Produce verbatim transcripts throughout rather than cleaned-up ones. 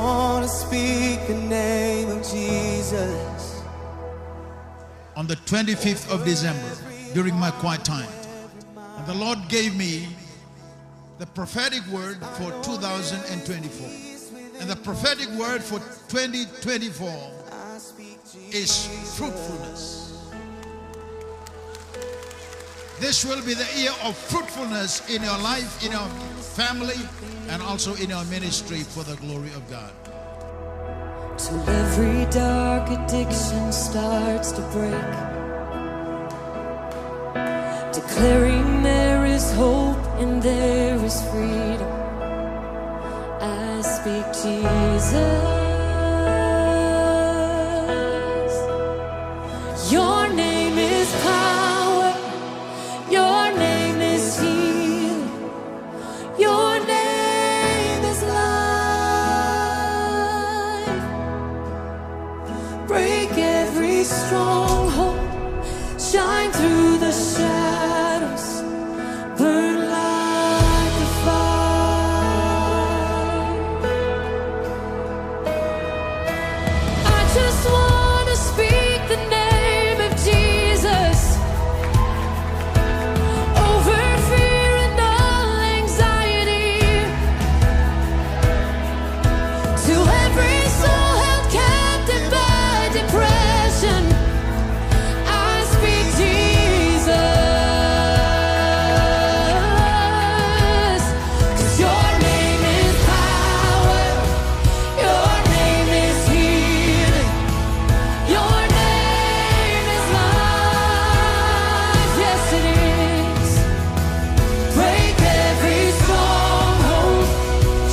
Wanna speak the name of Jesus. On the twenty-fifth of December, during my quiet time, and the Lord gave me the prophetic word for two thousand and twenty-four. And the prophetic word for twenty twenty-four is fruitfulness. This will be the year of fruitfulness in your life, in your family, and also in your ministry for the glory of God. Till every dark addiction starts to break, declaring there is hope and there is freedom. I speak Jesus. Your name is power. Your name is healing. Your name is life. Break every stronghold. Shine through the shadows. Burn like a fire. I just wanna speak the name of Jesus over fear and all anxiety. To every soul held captive by depression, I speak Jesus. 'Cause your name is power, your name is healing, your name is life. Yes, it is. Break every stronghold,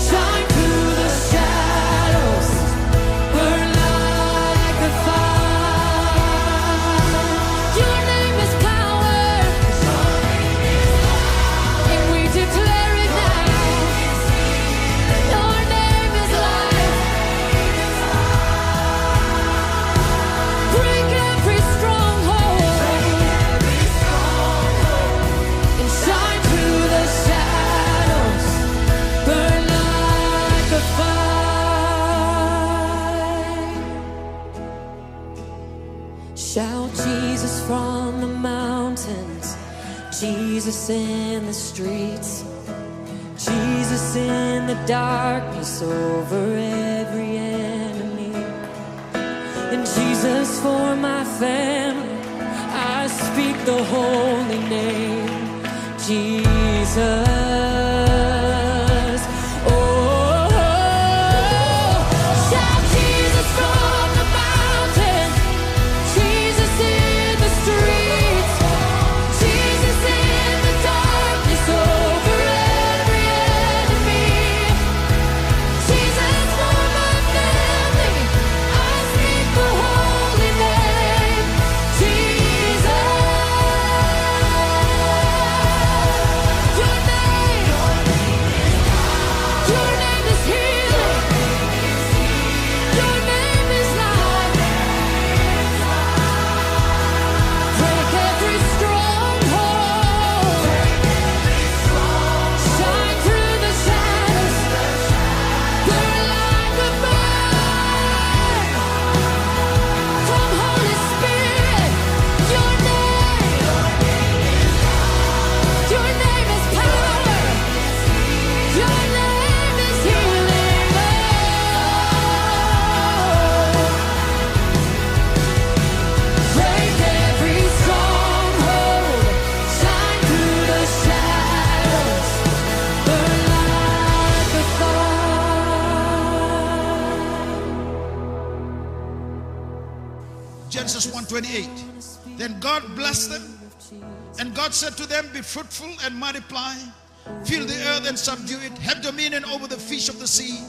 shine through the shadows, burn like a fire. Your name is power, and we declare it now. Your name is life. Break every stronghold and shine through the shadows. Burn like a fire. Shout Jesus from the mountains, Jesus in the streets, Jesus in the darkness over every enemy. And Jesus for my family, I speak the holy name, Jesus. Oh, shout Jesus from the mountains, Jesus in the streets, Jesus in the darkness over every enemy. Jesus for my family, I speak the holy name, Jesus. Your name, your name is healing. Your name is life. Break every stronghold. Shine through the shadows. Burn like a fire. Come, Holy Spirit, your name, your name is power. Your name is healing, oh. Break every stronghold, shine through the shadows, burn like a fire. Genesis one twenty-eight. Then God blessed them, and God said to them, "Be fruitful and multiply, fill the earth and subdue it. Have dominion over the fish of the sea,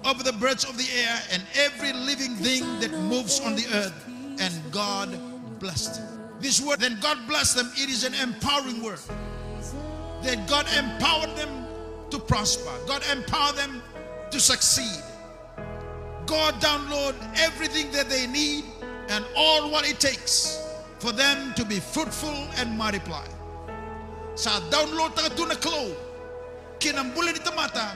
over the birds of the air, and every living thing that moves on the earth." And God blessed. This word, "Then God blessed them," it is an empowering word. That God empowered them to prosper. God empowered them to succeed. God download everything that they need and all what it takes for them to be fruitful and multiply. Sa download taka tu na Kalou ki na bula ni tamata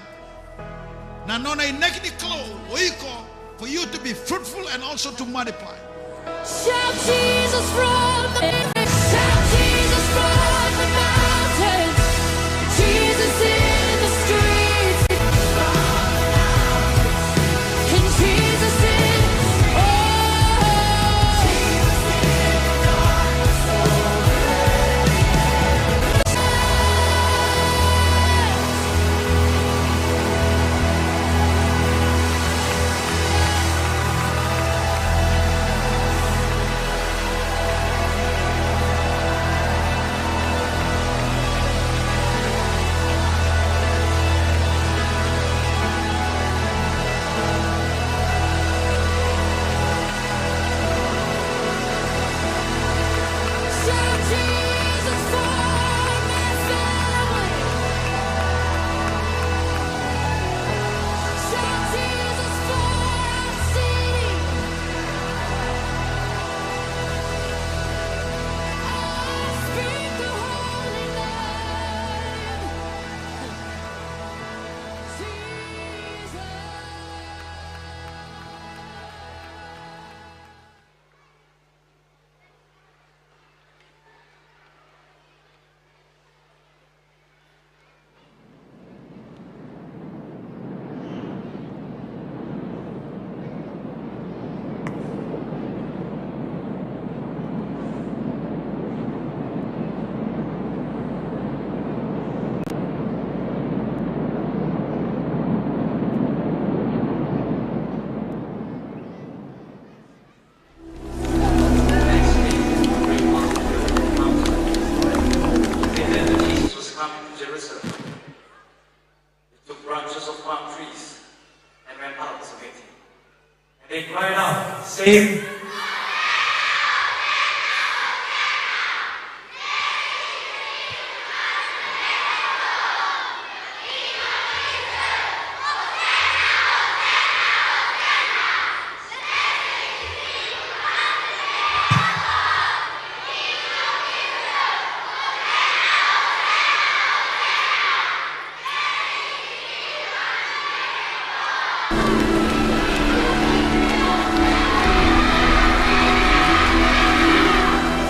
Na nona inaki ni Kalou o iko, for you to be fruitful and also to multiply. Shout Jesus from the, shout Jesus from the mountains. Jesus in the streets. And Jesus in, oh. Shout Jesus for my family. Shout Jesus for our city. I speak the holy name, Jesus. They heard that Jesus was coming to Jerusalem. They took branches of palm trees and went out to meet him. And they cried out, saying,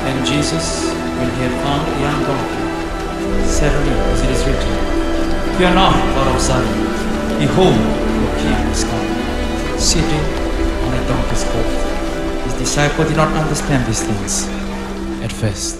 And Jesus, when he had found a young donkey, sat on it, as it is written, "Fear not, daughter of Zion, behold, your king is coming, sitting on a donkey's colt." His disciples did not understand these things at first.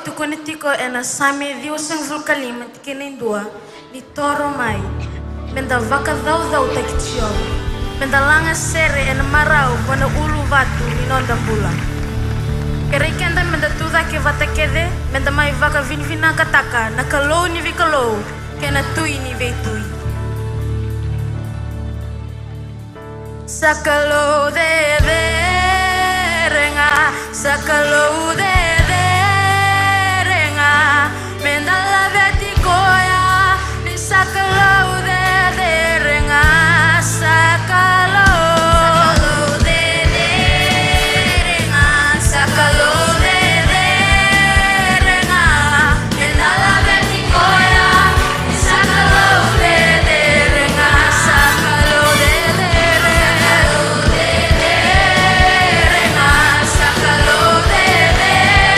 Tukuni tiko ena Same ciwasagavulu ka lima tikina e dua, ni toro mai, meda vakacaucautaki Jiova, meda laga sere ena marau vua na uluvatu ni noda bula. Kerei keda meda tucake vata kece, meda mai vakavinavinakataka na Kalou ni veikalou kei na Tui ni veitui. Sa Kalou cecere ga, sa Kalou cecere ga, meda laveti koya, ni sa Kalou cecere ga, sa Kalou. Sa Kalou cecere ga, sa Kalou cecere ga, meda laveti koya, ni sa Kalou cecere ga, sa Kalou cecere ga, sa Kalou cecere ga, sa Kalou cecere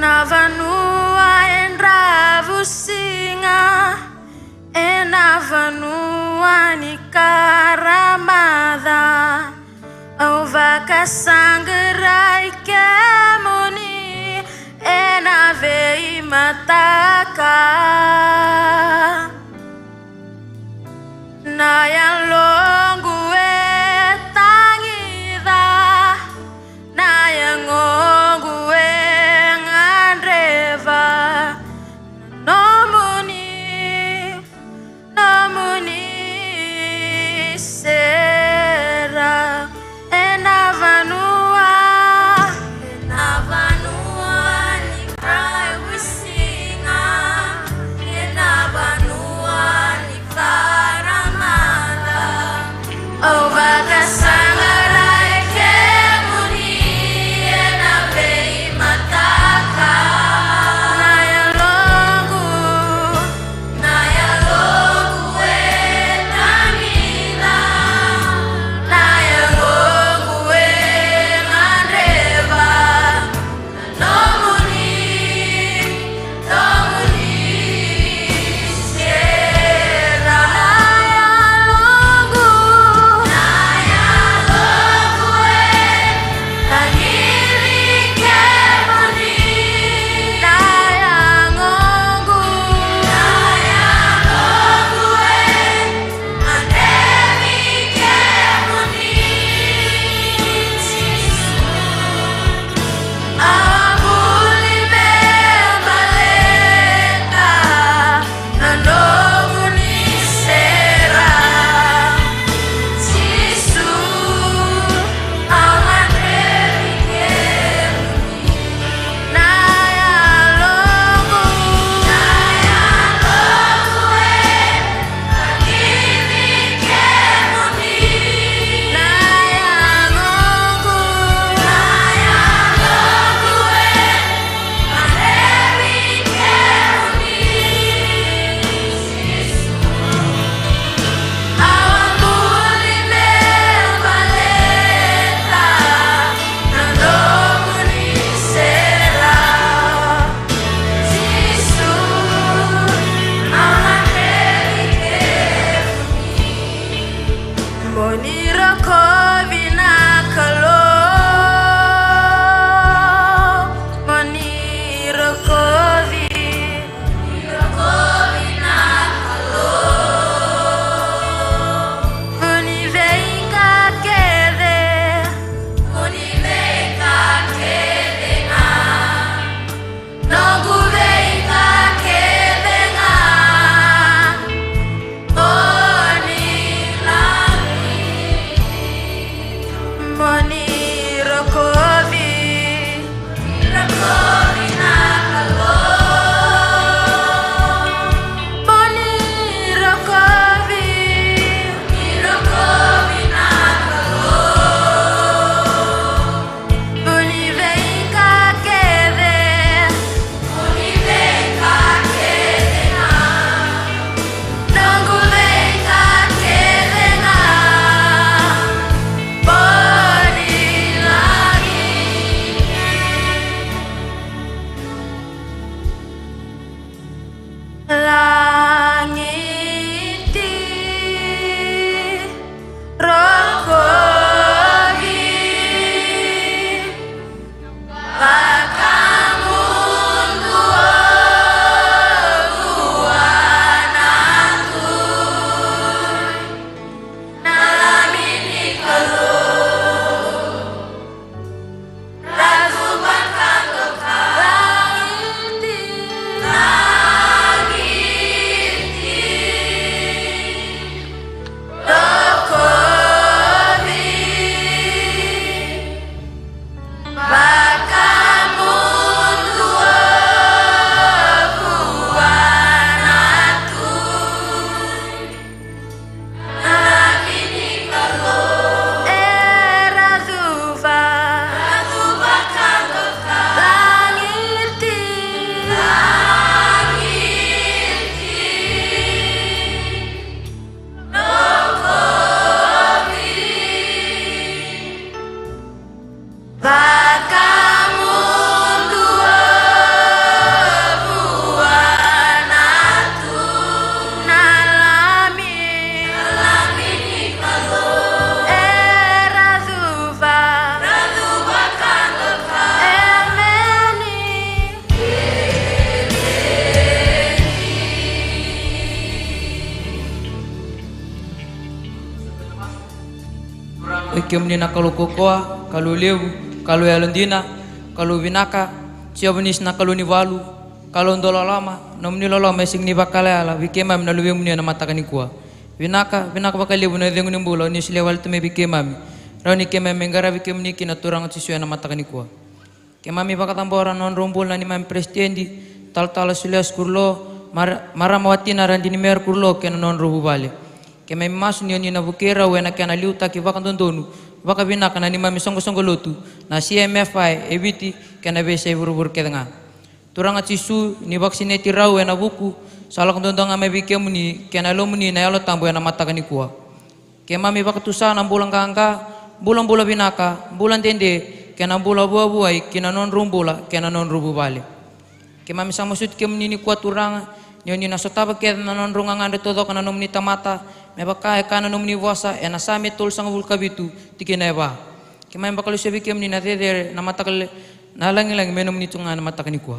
Na vanua e dravuisiga, ena vanua ni karamaca. Au vakasaqarai kemuni ena veimataka. Na yaloqu e tagica, na yagoqu e gadreva na nomuni, nomuni sere. Ena vanua, ena vanua ni dravuisiga. Kemuni na Kalou kaukaua, Kalou levu, Kalou yalodina, Kalou vinaka, Jiova Nisi na Kalou ni valu, Kalou dau loloma, nomuni loloma e sega ni vakayalayala vei keimami na luvemuni ena mataka nikua. Vinaka, vinaka vakalevu na icegu ni bula o ni solia wale tu mai vei keimami. Rawa ni keimami mai qaravi kemuni kina Turaga Jisu ena mataka nikua. Keimami vakacabora na nodrau bula na neimami peresitedi, talatala Suleas Kurulo, mara-, marama watina Radini Mera Kurulo kei na nodrau vuvale. Keimami masu ni o ni na vukei rau ena kena liutaki vakadodonu, vakavinaka na neimami soqosoqo lotu, na C M F I e Viti kei na veiyasai vuravura kece ga. Turaga Jisu, ni vakisineti rau ena vuku, sa lako duadua ga mai vei kemuni kei na Yalomuni na Yalo Tabu ena mataka nikua. Keimami vakatusa na bula qaqa, bulabula vinaka, bula dede, kei na bula vuavuai ki na nodrau bula kei na nodrau vuvale. Keimami sa masuti kemuni nikua Turaga, ni o ni na sotava kece na nodrau gagadre taucoko na nomuni tamata, me vaka e kaya na nomuni vosa ena Same tolusagavulu ka vitu, tikina e va. Keimami vakalesui vei kemuni na cecere, na mataka le-, na lagilagi me nomuni tu ga na mataka nikua.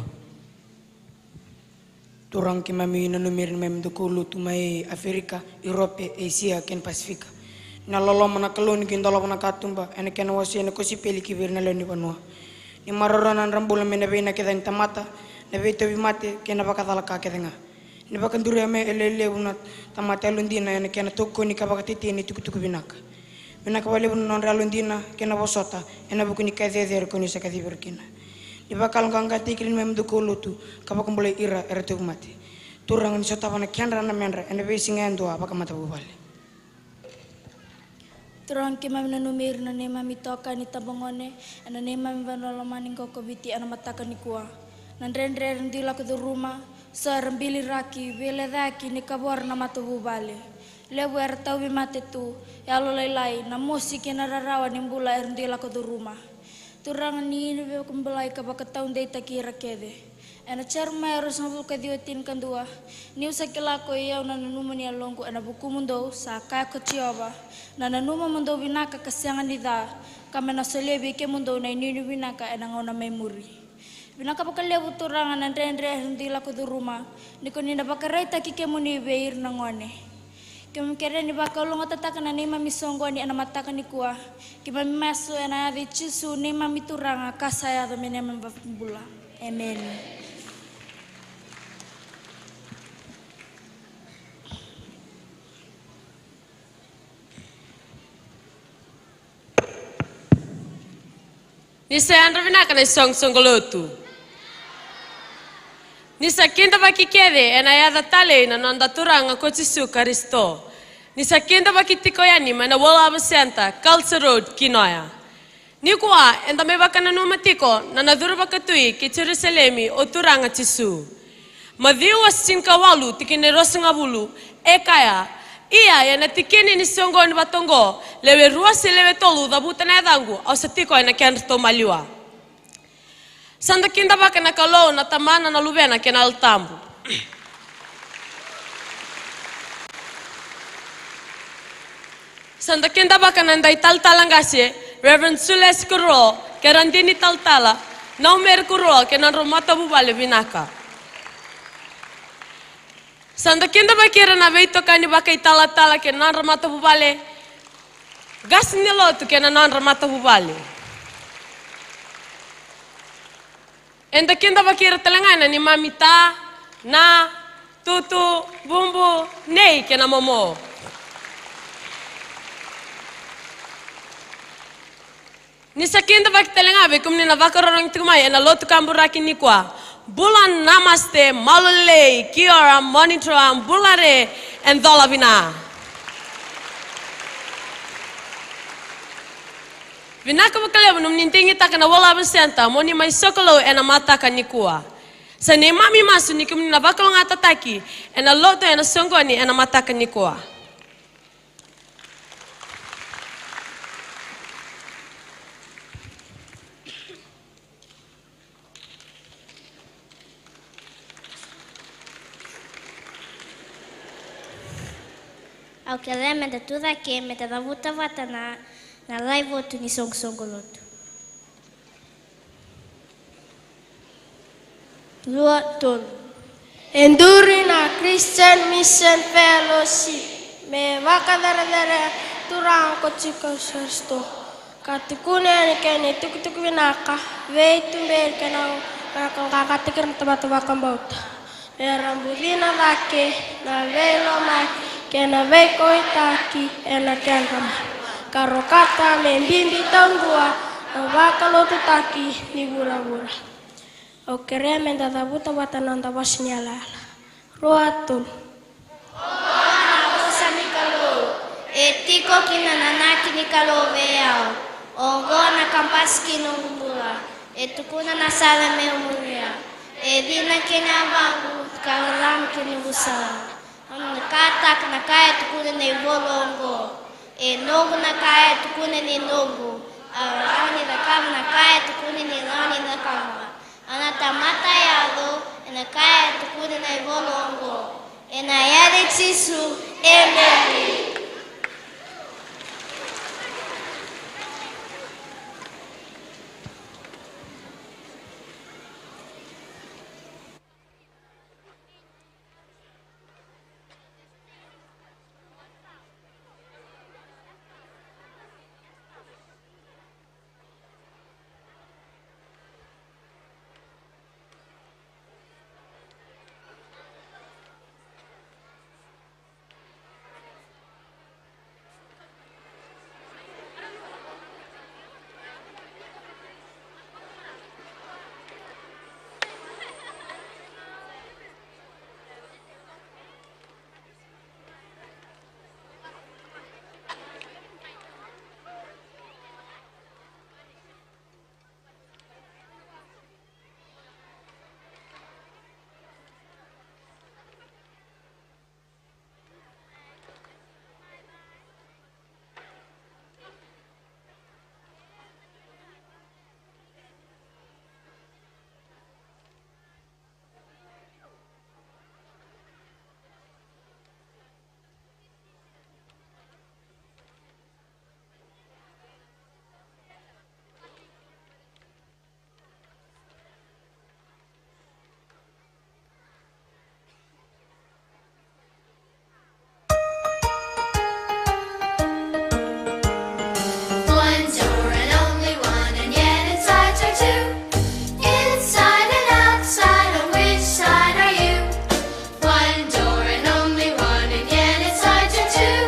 Turaga, keimami nanumi ira na neimami daukaulotu mai Aferika, Iurope, Esia kei na Pasifika. Na loloma na Kalou ni qai dolava na katuba ena kena wasei na kosipeli ki vei ira na lewe ni vanua. Ni maroroya na nodra bula mai na veiinaki ca ni tamata, na veitauvimate kei na vakacalaka kece ga. Ni vakaduria mai e lelevu na tamata yalodina ena kena tokoni ka vakatetei na itukutuku vinaka. Vinaka vakalevu na nodra yalodina kei na vosota ena vuku ni ka cecere ko ni sa kacivi ira kina. Ni vakayaloqaqataki ira na neimami daukaulotu ka vakabulai ira era tauvimate. Turaga, ni sotava na kedra na medra ena veisiga yadua vakamatavuvale. Turaga, keimami nanumi ira na neimami itokani tabagone ena neimami vanua lomani qo ko Viti ena mataka nikua. Na dredre era dui lako curuma, so era biliraki, veilecayaki ni kavoro na matavuvale. Levu era tauvimate tu, yalolailai, na mosi kei na rarawa ni bula era dui lako curuma. Turaga, ni na vakabulai ka vakataudeitaki ira kece. Ena Jeremaia ruasagavulu ka ciwa, tinikadua, niu sa kila ko i au na nanuma ni yaloqu ena vukumudou, sa kaya ko Jiova, na nanuma mo dou vinaka ka sega ni ca, ka me na solia vei kemudou na inuinui vinaka ena gauna mai muri. Vinaka vakalevu Turaga na dredre era dui lako curuma, ni ko ni na vakaraitaki kemuni vei ira na gone. Keimami kerea ni vakalougatataka na neimami soqoni ena mataka nikua. Keimami masu ena yaca i Jisu neimami Turaga ka sa yaco me neimami vakabula. Emeni. Ni sa yadra vinaka na isoqosoqo lotu. Ni sa kidavaki kece ena yaca talei na noda Turaga ko Jisu Karisito. Ni sa kidavaki tiko yani mai na World Harvest Centre, Culture Road, Kinoya. Nikua, eda mai vakananuma tiko na na curu vakatui ki Jerusalemi o Turaga Jisu. Maciu wase tinikawalu, tikina e ruasagavulu, e kaya, ia, ena tikina ni soqoni vata oqo, lewe rua se lewe tolu cavuta na yacaqu, au sa tiko ena kedratou maliwa. Sa da kidavaka na Kalou na Tamana, na Luvena kei na Yalo Tabu. Sa da kidavaka na dai talatala qase, Reverend Sules Kuro, kei Radini talatala, Naumeri Kuro, kei na nodra matavuvale vinaka. Sa da kidavaki ira na veitokani vakaitalatala kei na nodra matavuvale, qase ni lotu kei na nodra matavuvale. Eda kidavaki ira tale ga na neimami ta, na, tutu, vubu, nei kei na momo. Ni sa kidavaki tale ga vei kemuni na vakarorogo tiko mai ena lotu kaburaki nikua. Bula, namaste, malo lei, kia ora, moni toa, bula re, and cola vina. Vinaka vakalevu nomuni digitaka na World Harvest Centre mo ni mai sokalou ena mataka nikua. Sa neimami masu ni kemuni na vakalougatataki ena lotu ena soqoni ena mataka nikua. Au kerea meda tu cake meda cavuta vata na, na laivotu ni soqosoqo lotu. Rua, tolu. E duri na Christian Mission Fellowship me vakacerecerei Turaga ko Jisu Karisito. Ka tukuna yani kei na itukutuku vinaka, veituberi kei na vinaka qaqataki ira na tamata vakabauta. Me ra bucina cake na veilomani kei na veikauwaitaki ena kedra mata, ka rokata me bibi taudua na vakalotutaki ni vuravura. Au kerea me da cavuta vata na noda vosa ni yalayala. Rua, tolu. Oqo na vosa ni Kalou. E tiko kina na inaki ni Kalou vei au. Oqo na kabasi ki noqu bula. E tukuna na sala meu muria. E cina ki na yavaqu ka lalamu ki noqu sala. Au na kataka na ka e tukuna na ivola oqo. E noqu na ka e tukuna ni noqu. Au rawa ni cakava na ka e tukuna ni rawa ni cakava. Au na tamata yaco ena ka e tukuna na ivola oqo. Ena yaca i Jisu, emeni. One door and only one, and yet inside are two. Inside and outside, on which side are you? One door and only one, and yet inside are two.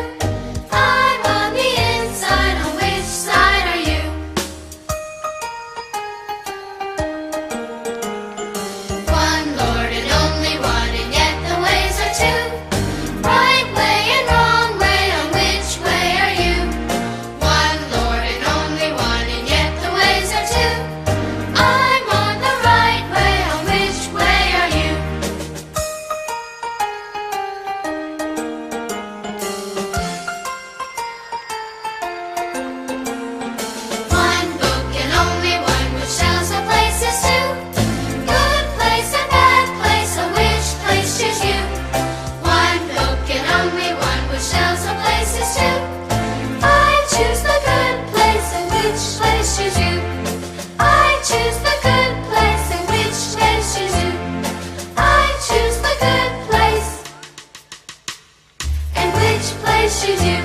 I'm on the inside, on which side are you? One Lord and only one, and yet the ways are two. Right way and wrong way, on which way are you? One Lord and only one, and yet the ways are two. I'm on the right way, on which way are you? One book and only one which tells the places to. Good place and bad place, so which place choose you? One book and only one which tells the places to. I choose the good place, and which place choose you? I choose the good place, and which place choose you? I choose the good place. And which place should you?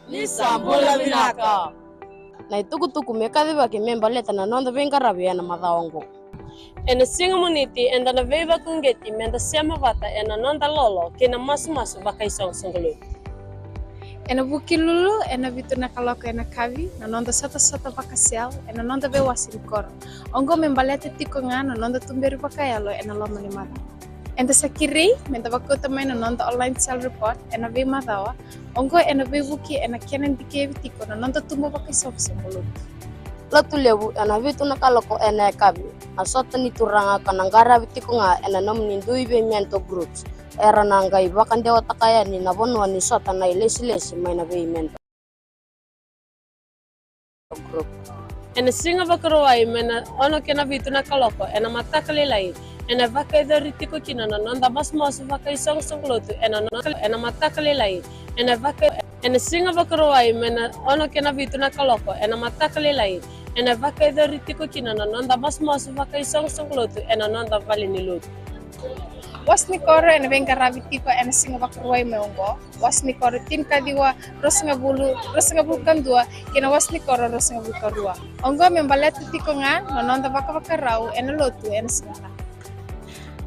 Ni sa bula vinaka. Na itukutuku me kacivaki me baleta na noda veiqaravi ena macawa oqo. Ena siga Moniti eda na veivakauqeti meda sema vata ena noda lolo kei na masumasu vakaisoqosoqo lotu. Ena Vukelulu ena vitu na kaloko ena yakavi na noda sotasota vakasel ena noda veiwase ni koro. Oqo me baleta tiko ga na noda tuberi vakayalo ena loma ni macawa. Eda sa kerei meda vakauta mai na noda online cell report ena veimacawa. Oqo ena veivuke ena kena dikevi tiko na noda tubu vakaisoqosoqo lotu. Lotu levu ena vitu na kaloko ena yakavi. Na sota ni turaga ka na qaravi tiko ga ena nomuni dui vei mentor groups. Era na qai vakadewataka yani na vanua ni sota na ilesilesi mai na vei mentor group. Ena Siga Vakarauwai mai na ono kei na vitu na kaloko ena mataka lailai, ena vakayacori tiko kina na noda masumasu vakaisoqosoqo lotu ena no-, ena mataka lailai, ena vaka-, ena Siga Vakarauwai mai na ono kei na vitu na kaloko ena mataka lailai, ena vakayacori tiko kina na noda masumasu vakaisoqosoqo lotu ena noda vale ni lotu. Wase ni koro ena veiqaravi tiko ena Siga Vakarauwai mai oqo. Wase ni koro tinikaciwa, ruasagavulu, ruasagavulu ka dua, kei na wase ni koro ruasagavulu ka rua. Oqo me baleta tiko ga na noda vakavakarau ena lotu ena siga.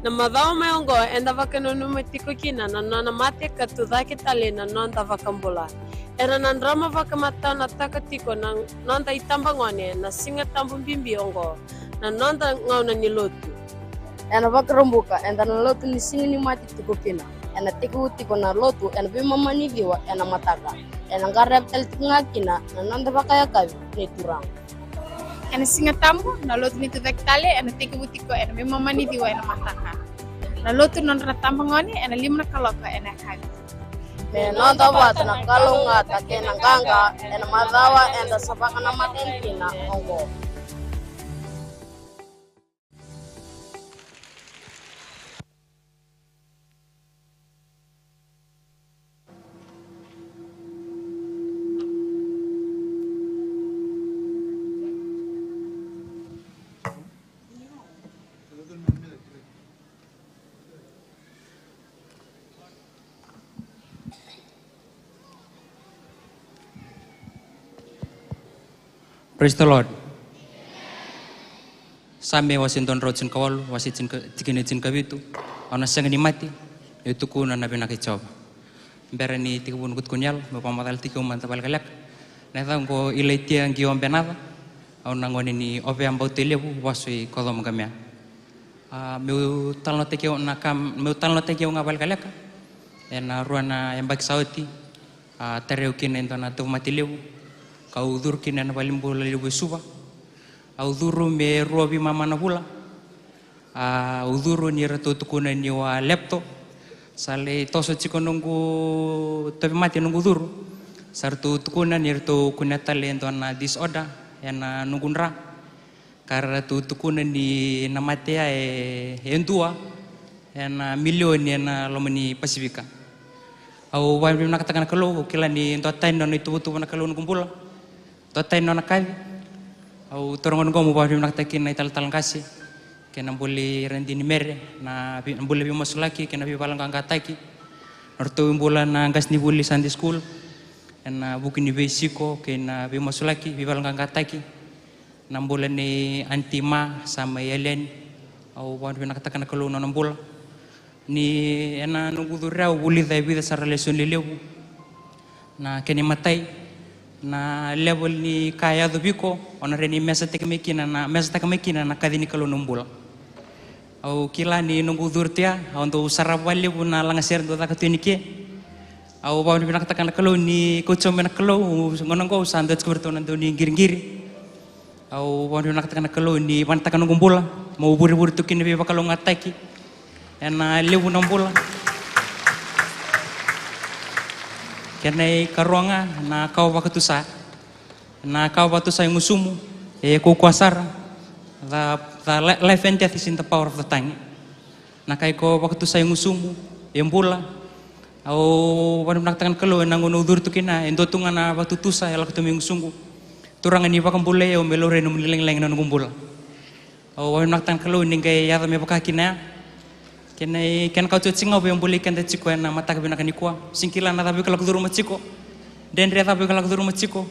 Na macawa mai oqo eda vakananuma tiko kina na nona mate ka tucake tale na noda vakabula. Era na droma vakamataunataka tiko na noda itabagone na Siga Tabu bibi oqo, na noda gauna ni lotu. Ena Vakaraubuka eda na lotu ni Siga ni Mate tiko kina. Ena tekivu tiko na lotu ena veimama ni ciwa ena mataka. Ena qaravi tale tiko ga kina na noda vakayakavi ni Turaga. Ena Siga Tabu na lotu ni tucake tale ena tekivu tiko ena veimama ni ciwa ena mataka. Na lotu nodra na tabagone ena lima na kaloko ena yakavi. Me noda vata na kalougata kei na qaqa ena macawa eda sa vakanamata kina oqo. Praise the Lord. Same wase dua na drau tinikawalu, wase tinika-, tikina tinikavitu. Au na sega ni mate, niu tukuna na vinaka i Jiova. Bera ni tekivu noqu tukuni yalo, meu vakamacala tiko mada vakalekaleka. Na yacaqu o Ilaitia Qio Benaca, au na gone ni Ovea Bautailevu, vasu i Kocomo Qamea. A, meu talanoataki au na ka, meu talanoataki au ga vakalekaleka. Ena rua na yabaki sa oti, a, tarai au kina e dua na tauvimate levu, kau curu kina ena valenibula levu e Suva. Au curu me rua veimama na vula. A, au curu ni ratou tukuna niu a lepto. Sa lai toso tiko noqu tauvimate, noqu curu. Sa ratou tukuna ni ratou kunea tale e dua na disorder ena noqu dra. Ka ratou tukuna ni na mate ya e, e dua ena milioni ena loma ni Pasifika. Au vakavinavinakataka na Kalou, au kila ni duatani na nona ituvatuva na Kalou noqu bula. Duatani na nona kaci. Au taura gona qo meu vakavinavinakataka kina na italatala qase kei na bula i Radini Mere, na vei-, na bula veimasulaki kei na veivakayaloqaqataki. Na nodratou bula na qasenivuli Sunday school ena vuku ni veisiko kei na veimasulaki, veivakayaloqaqataki. Na bula nei Aunty Ma, sa mai yali yani. Au vakavinavinakataka na Kalou na nona bula. Ni ena noqu curu au vulica e vica sara lesoni lelevu. Na kena imatai, na level ni ka e yaco vei iko, o na rawa ni mesataki mai kina na, mesataka mai kina na kaci ni Kalou na bula. Au kila ni noqu curu tu ya, au dau sarava vakalevu na lagasere dau caka tu yani ke. Au vakavinavinakataka na Kalou ni kauti au mai na Kalou, gauna oqo au sa dua tiko vei iratou na dau ni qiriqiri. Au vakavinavinakataka na Kalou ni vanataka noqu bula, meu vurevure tu kina veivakalougatataki ena levu na bula. Kena ikarua ga na kawa vakatusa. Na kawa vakatusa e gusumu, e kaukaua sara. The, the li-, life and death is in the power of the tongue. Na ka iko vakatusa e gusumu, e bula. Au vakavinavinakataka na Kalou ena gauna au curu tu kina, e dua tu ga na vakatutusa e lako tu mai gusuqu. Turaga ni vakabulai au me laurai nomuni lagilagi na noqu bula. Au vakavinavinakataka na Kalou ni qai yaco me vaka kina ya. Kena, kena ka oti oti ga au via bolei keda tiko ena mataka vinaka nikua. Sega ni kila na cava iko lako curuma tiko. Dredre cava iko lako curuma tiko.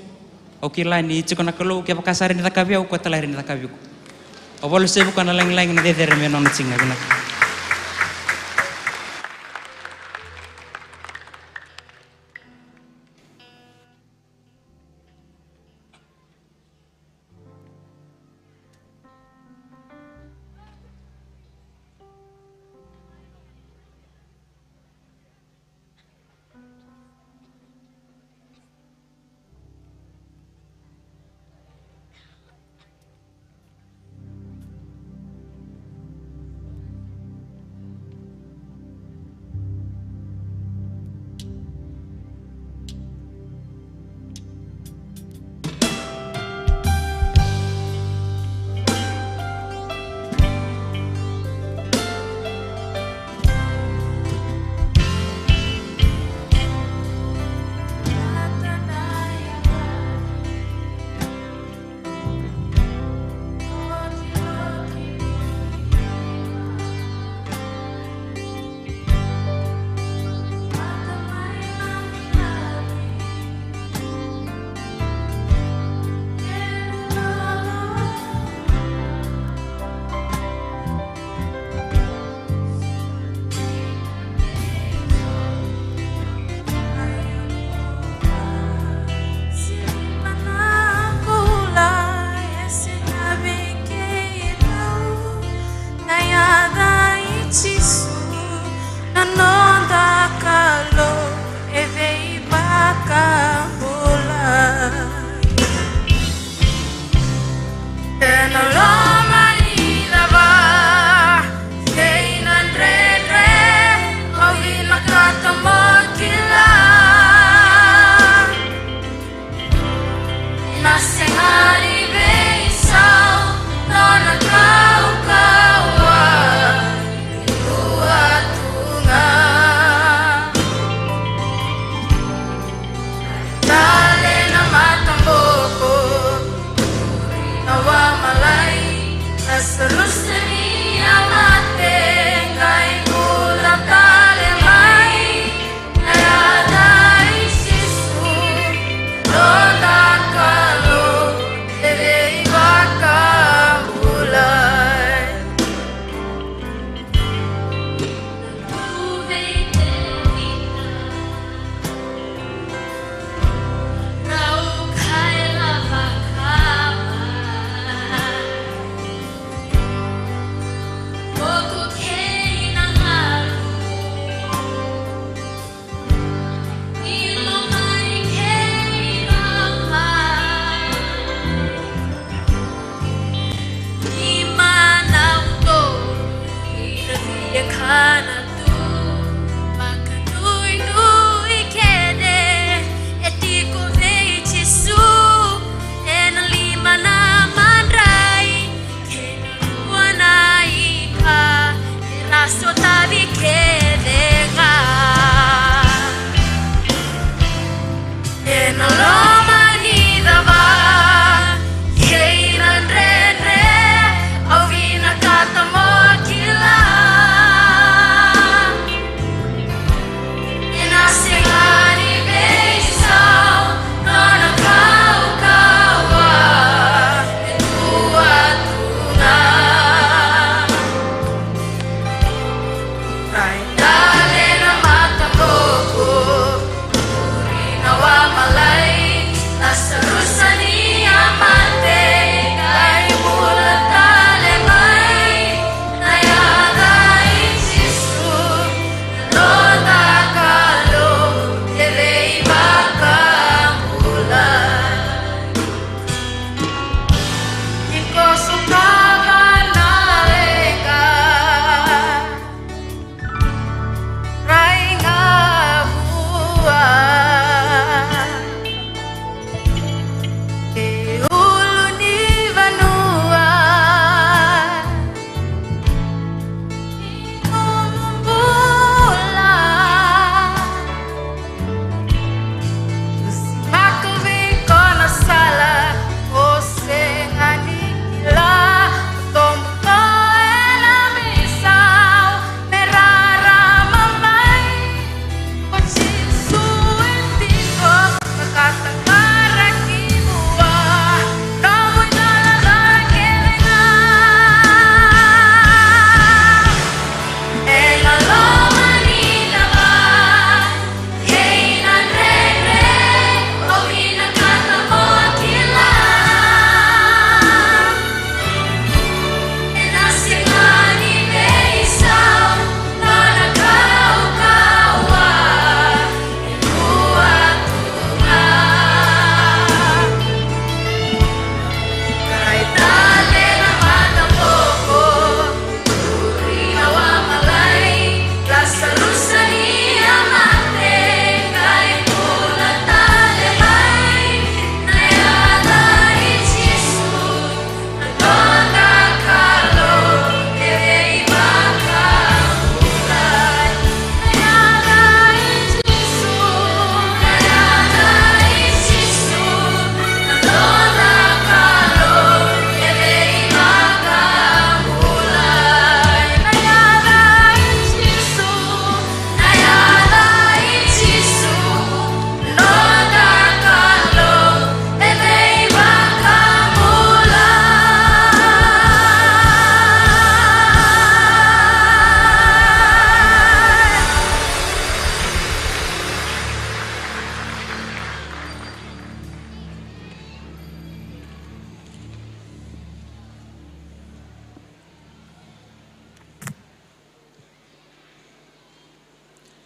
Au kila ni tiko na Kalou, kevaka sa rawa ni cakavi au, koya tale e rawa ni cakavi iko. Au vakalesuya vei koya na lagilagi, na cecere me nona tiko ga. Vinaka.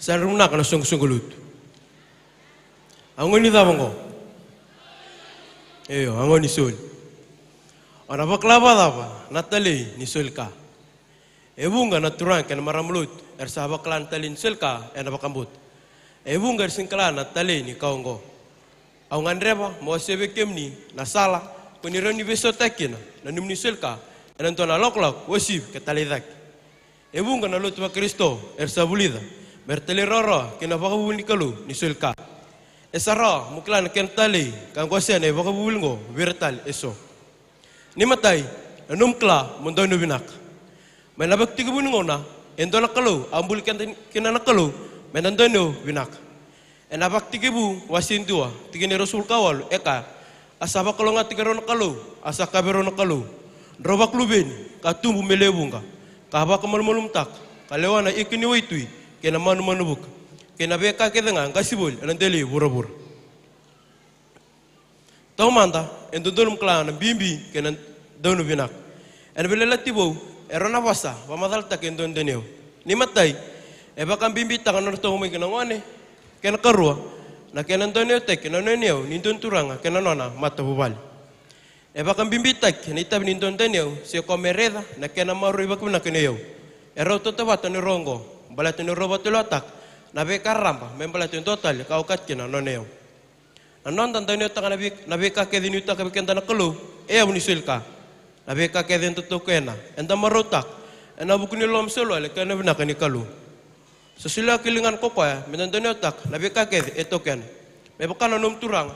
Sa rau vinaka na soqosoqo lotu. A gauna ni cava oqo? Io, a gauna ni soli. O na vakila vakacava na talei ni soli ka? E vuqa na turaga kei na marama lotu era sa vakila na talei ni soli ka ena vakabauta. E vuqa era sega ni kila na talei ni ka oqo. Au gadreva meu wasea vei kemuni na sala ko ni rawa ni veisautaka kina na nomuni soli ka ena dua na lakolako uasivi ka talei cake. E vuqa na lotu vaKarisito era sa vulica mera talairawarawa ki na vakavuvuli ni Kalou ni soli ka. E sa rawa mo kila na kena talei ka qosea na ivakavuvuli oqo vei ira tale eso. Ni matai, na nomu kila mo donui vinaka. Mai na vakatekivu ni gauna, e dua na Kalou a buli keda kina na Kalou meda donui vinaka. Ena Vakatekivu wase dua, tikina e ruasagavulu ka walu, e kaya: A sa vakalougatataki rau na Kalou, a sa kaya vei rau na Kalou: Drau vakaluveni ka tubu me lewe vuqa, ka vakamalumalumutaka, ka lewa na ika ni waitui kei na manumanu vuka, kei na veika kece ga qasi voli ena dela i vuravura. Taumada, e dodonu mo kila na bibi kei na donui vinaka. Ena Veiyalayalati Vou, e rua na vosa vakamacalataki e donui daniel. Ni matai, e vakabibitaka na nodratou mai kina gone. Kena karua, na kena donuitaki na nona iyau ni dua na turaga kei na nona matavuvale. E vakabibitaki na itavi ni donui daniel se koya me raica na kena maroroi vakavinaka na iyau. E rau tautauvata na rua oqo, baleta ni rau vakatulewa taka na veika raraba me baleta e dua tale ka okati kina na nona iyau. Na noda dau nuitaka na vei-, na veika kece e nuitaka vei keda na Kalou, e yavu ni soli ka. Na veika kece eda taukena, eda marautaka ena vuku ni loloma soli wale kei na vinaka ni Kalou. Sa solia ki ligana ko koya meda dau nuitaka na veika kece e taukena. Me vaka na nomu turaga,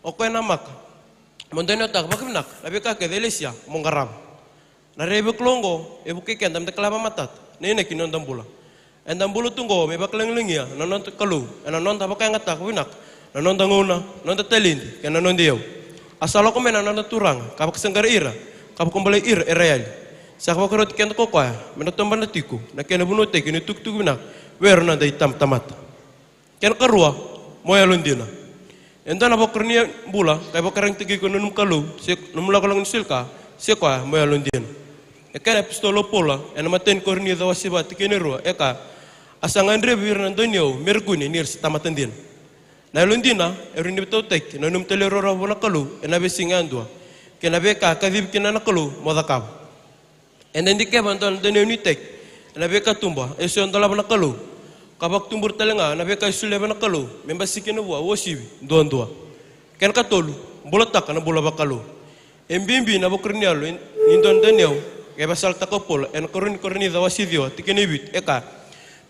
o koya e namaka mo dau nuitaka vakavinaka na veika kece e lesia mo qarava. Na raivoki oqo e vukei keda meda kila vakamatata na inaki ni noda bula. Eda bula tu oqo me vakalagilagia na noda Kalou ena noda vakayagataka vinaka na noda gauna, noda taledi kei na noda iyau. A sa lako mai na noda Turaga ka vakasaqarai ira ka vakabulai ira era yali. Sa vakaroti keda ko koya meda taubana tiko na kena vunautaki na itukutuku vinaka vei ira na noda itabatamata. Kena karua, mo yalodina. E dua na vakarau ni bula ka ivakaraitaki iko na nomu Kalou se nomu lakolako ni soli ka, se koya mo yalodina. E kaya na iApositolo o Paula ena imatai ni Korinica wase va, tikina e rua, e kaya: A sa gadrevi vei ira na donui iyau me ra kune ni ra sa tamata dina. Na yalodina e rawa ni veitautaki na nomu talairawarawa vua na Kalou ena veisiga yadua kei na veika e kacivi kina na Kalou mo cakava. Eda dikeva e dua na donui iyau nuitaki ena veikatuba eso e dolava na Kalou, ka vakatubura tale ga na veika e solia vei na Kalou me basika kina vua uasivi duadua. Kena katolu, bulataka na bula vakalou. E bibi na vakarau ni yalo ni dua na donui iyau ka vakasalataka o Paula ena ikarua ni Korinica wase ciwa, tikina e vitu, e kaya: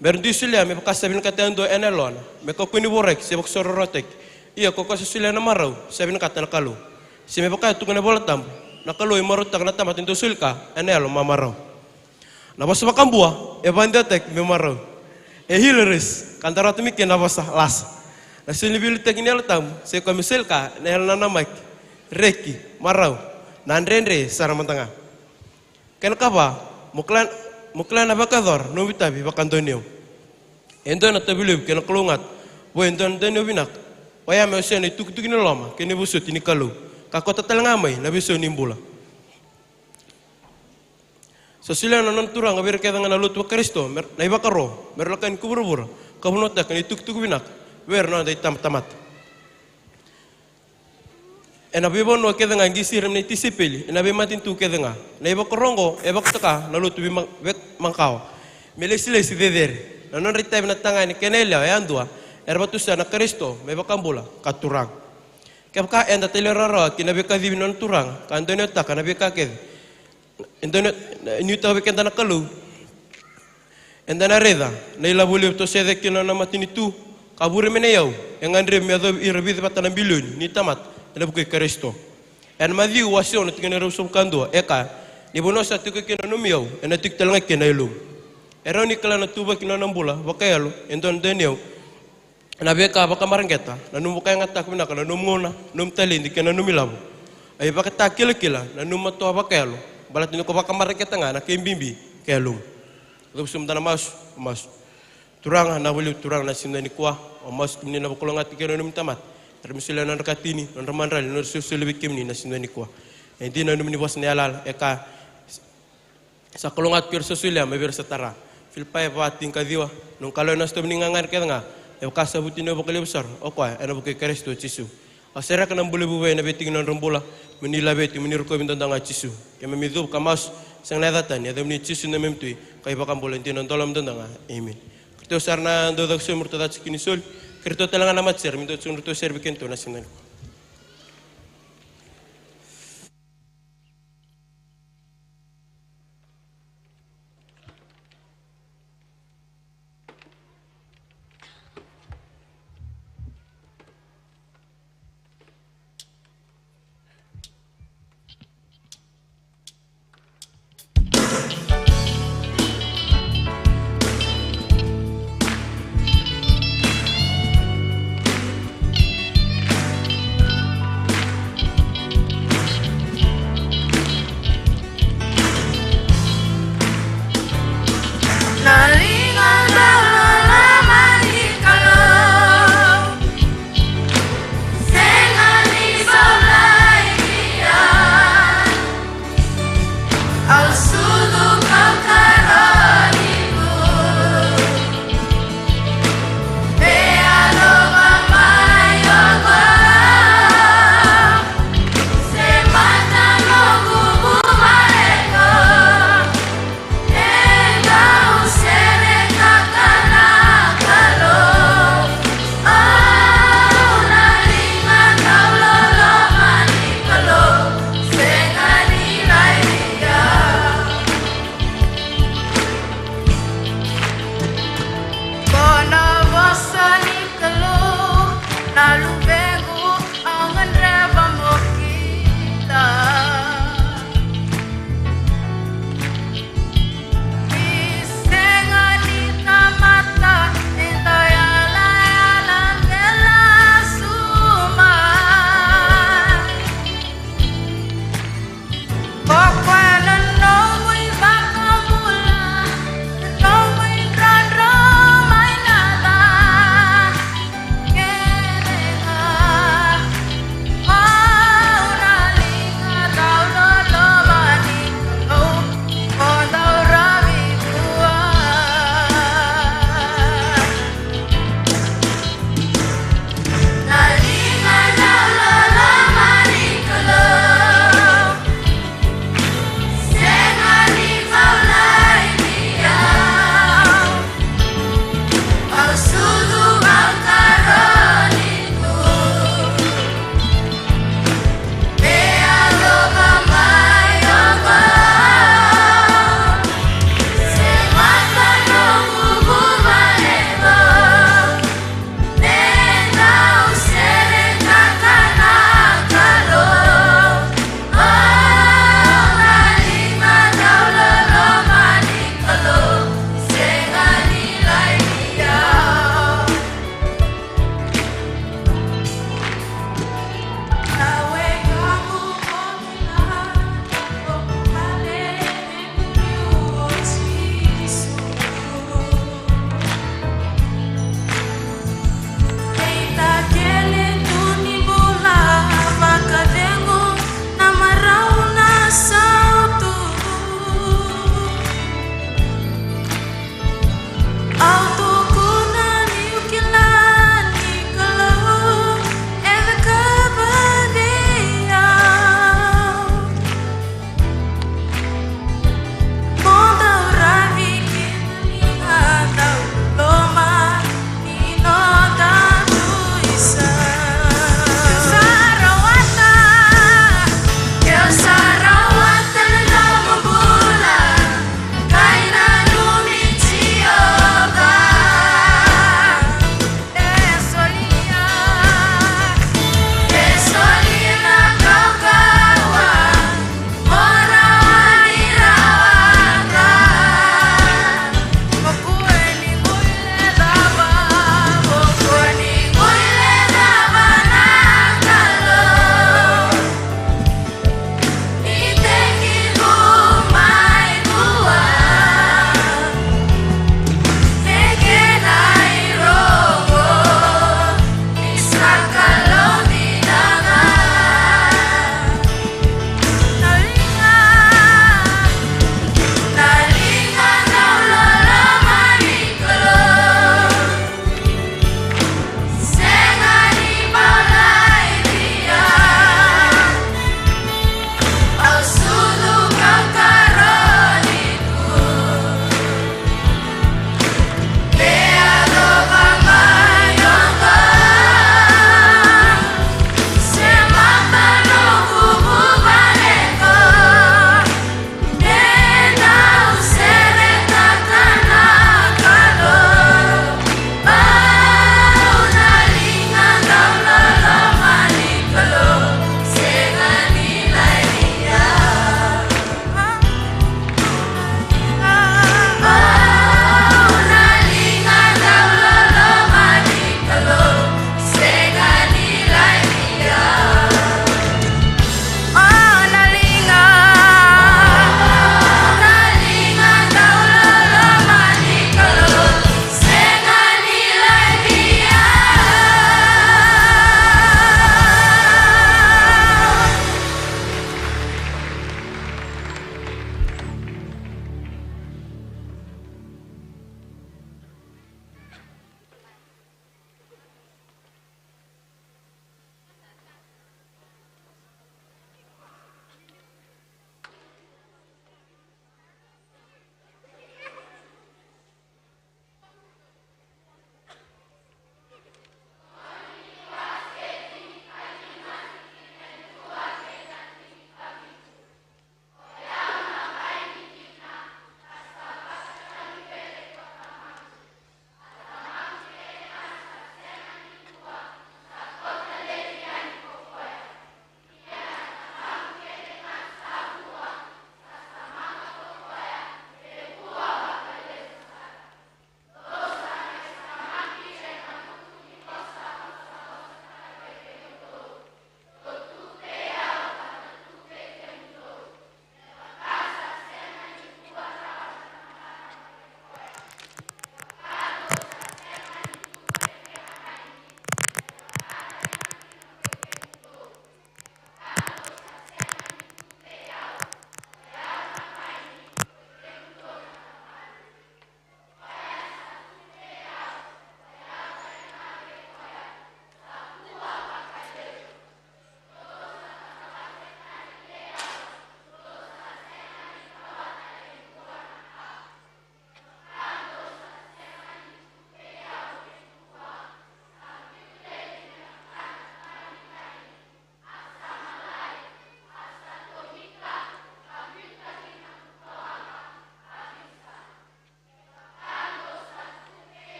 Me ra dui solia me vaka sa vinakata yadua ena yalona, me kakua ni voraki se vakasororotaki. Ia ko koya sa solia na marau sa vinakata na Kalou. Se me vaka e tukuna na iVolatabu, na Kalou e marautaka na tamata e dau soli ka ena yalo mamarau. Na vosa vakabua e vakadewataki me marau. E hilarious, ka da rawata mai kina na vosa lasa. Na soli ni veiliutaki ni Yalo Tabu, se koya me soli ka ena yalo nanamaki, reki, marau, na dredre sara mada ga. Kena kava, mo kila, mo kila na vakayacora na nomu itavi vakadonui iyau. E dua na itavi levu kei na kalougata vua e dua na donui iyau vinaka. Oya me wasea na itukutuku ni loloma kei na vosoti ni Kalou, ka kauta tale ga mai na veisau ni bula. Sa solia na nona Turaga vei ira kece ga na lotu vaKarisito me ra, na ivakaro me ra lako yani ki vuravura ka vunautaka na itukutuku vinaka vei ira na noda itabatamata. Ena veivanua kece ga e qisi ira na tisaipeli ena veimatanitu kece ga. Na ivakaro oqo e vakatoka na lotu veima-, veimakawa me lesilesi cecere. Na nodra itavi na tagane kei na yalewa yadua era vakatusa na Karisito me iVakabula ka Turaga. Kevaka eda talairawarawa ki na veikacivi ni nona Turaga ka donuitaka na veika kece e dau nuitaka vei keda na Kalou, eda na raica na ilavo levu e toso cake kina na nona matanitu, ka vure mai na iyau e gadrevi me yacovi ira vica vata na bilioni ni tamata ena vuku i Karisito. Ena Maciu wase ono, tikina e ruasagavulu ka dua, e kaya: Ni vanua sa tiko kina na nomu iyau, ena tiko tale ga kina na yalomu. E rawa ni kila na ituvaki ni nona bula vakayalo e dua na donui iyau. Na veika vakamareqeta na nomu vakayagataka vinaka na nomu gauna, nomu taledi kei na nomu ilavo. A ivakatakilakila na nomu matoa vakayalo, baleta ni ko vakamareqeta ga na kai bibi kei yalomu. Cavuti mada na masu, masu. Turaga, vinaka vakalevu Turaga na siga nikua, au masu kemuni na vakalougatataki ira na nomuni tamata. Era mai solia na nodra katini, nodra madrali, nodra solisoli vei kemuni na siga nikua. E dina na nomuni vosa na yalayala, e kaya: Sa kalougata ko ira sa solia mai vei ira sa tara. Filipai va tinikaciwa. Noqu Kalou, ena sotomi ni gagadre kece ga, me vaka sa vutuniyau vakalevu sara o koya ena vuku i Karisito Jisu. Au sereka na bula vuvale ena veitikina ni nodra bula, mo ni laveti, mo ni rokovi duadua ga Jisu. Keimami cuva ka masu, sega ni yaca tani, ena yacamuni Jisu na neimami Tui ka iVakabula dina, dola duadua ga. Emeni. Keitou sara na dau caka sobu, mo ratou caka tiko ni soli. Keitou tale ga na matasere, me dau tiko ni ratou sere vei keitou na siga nikua.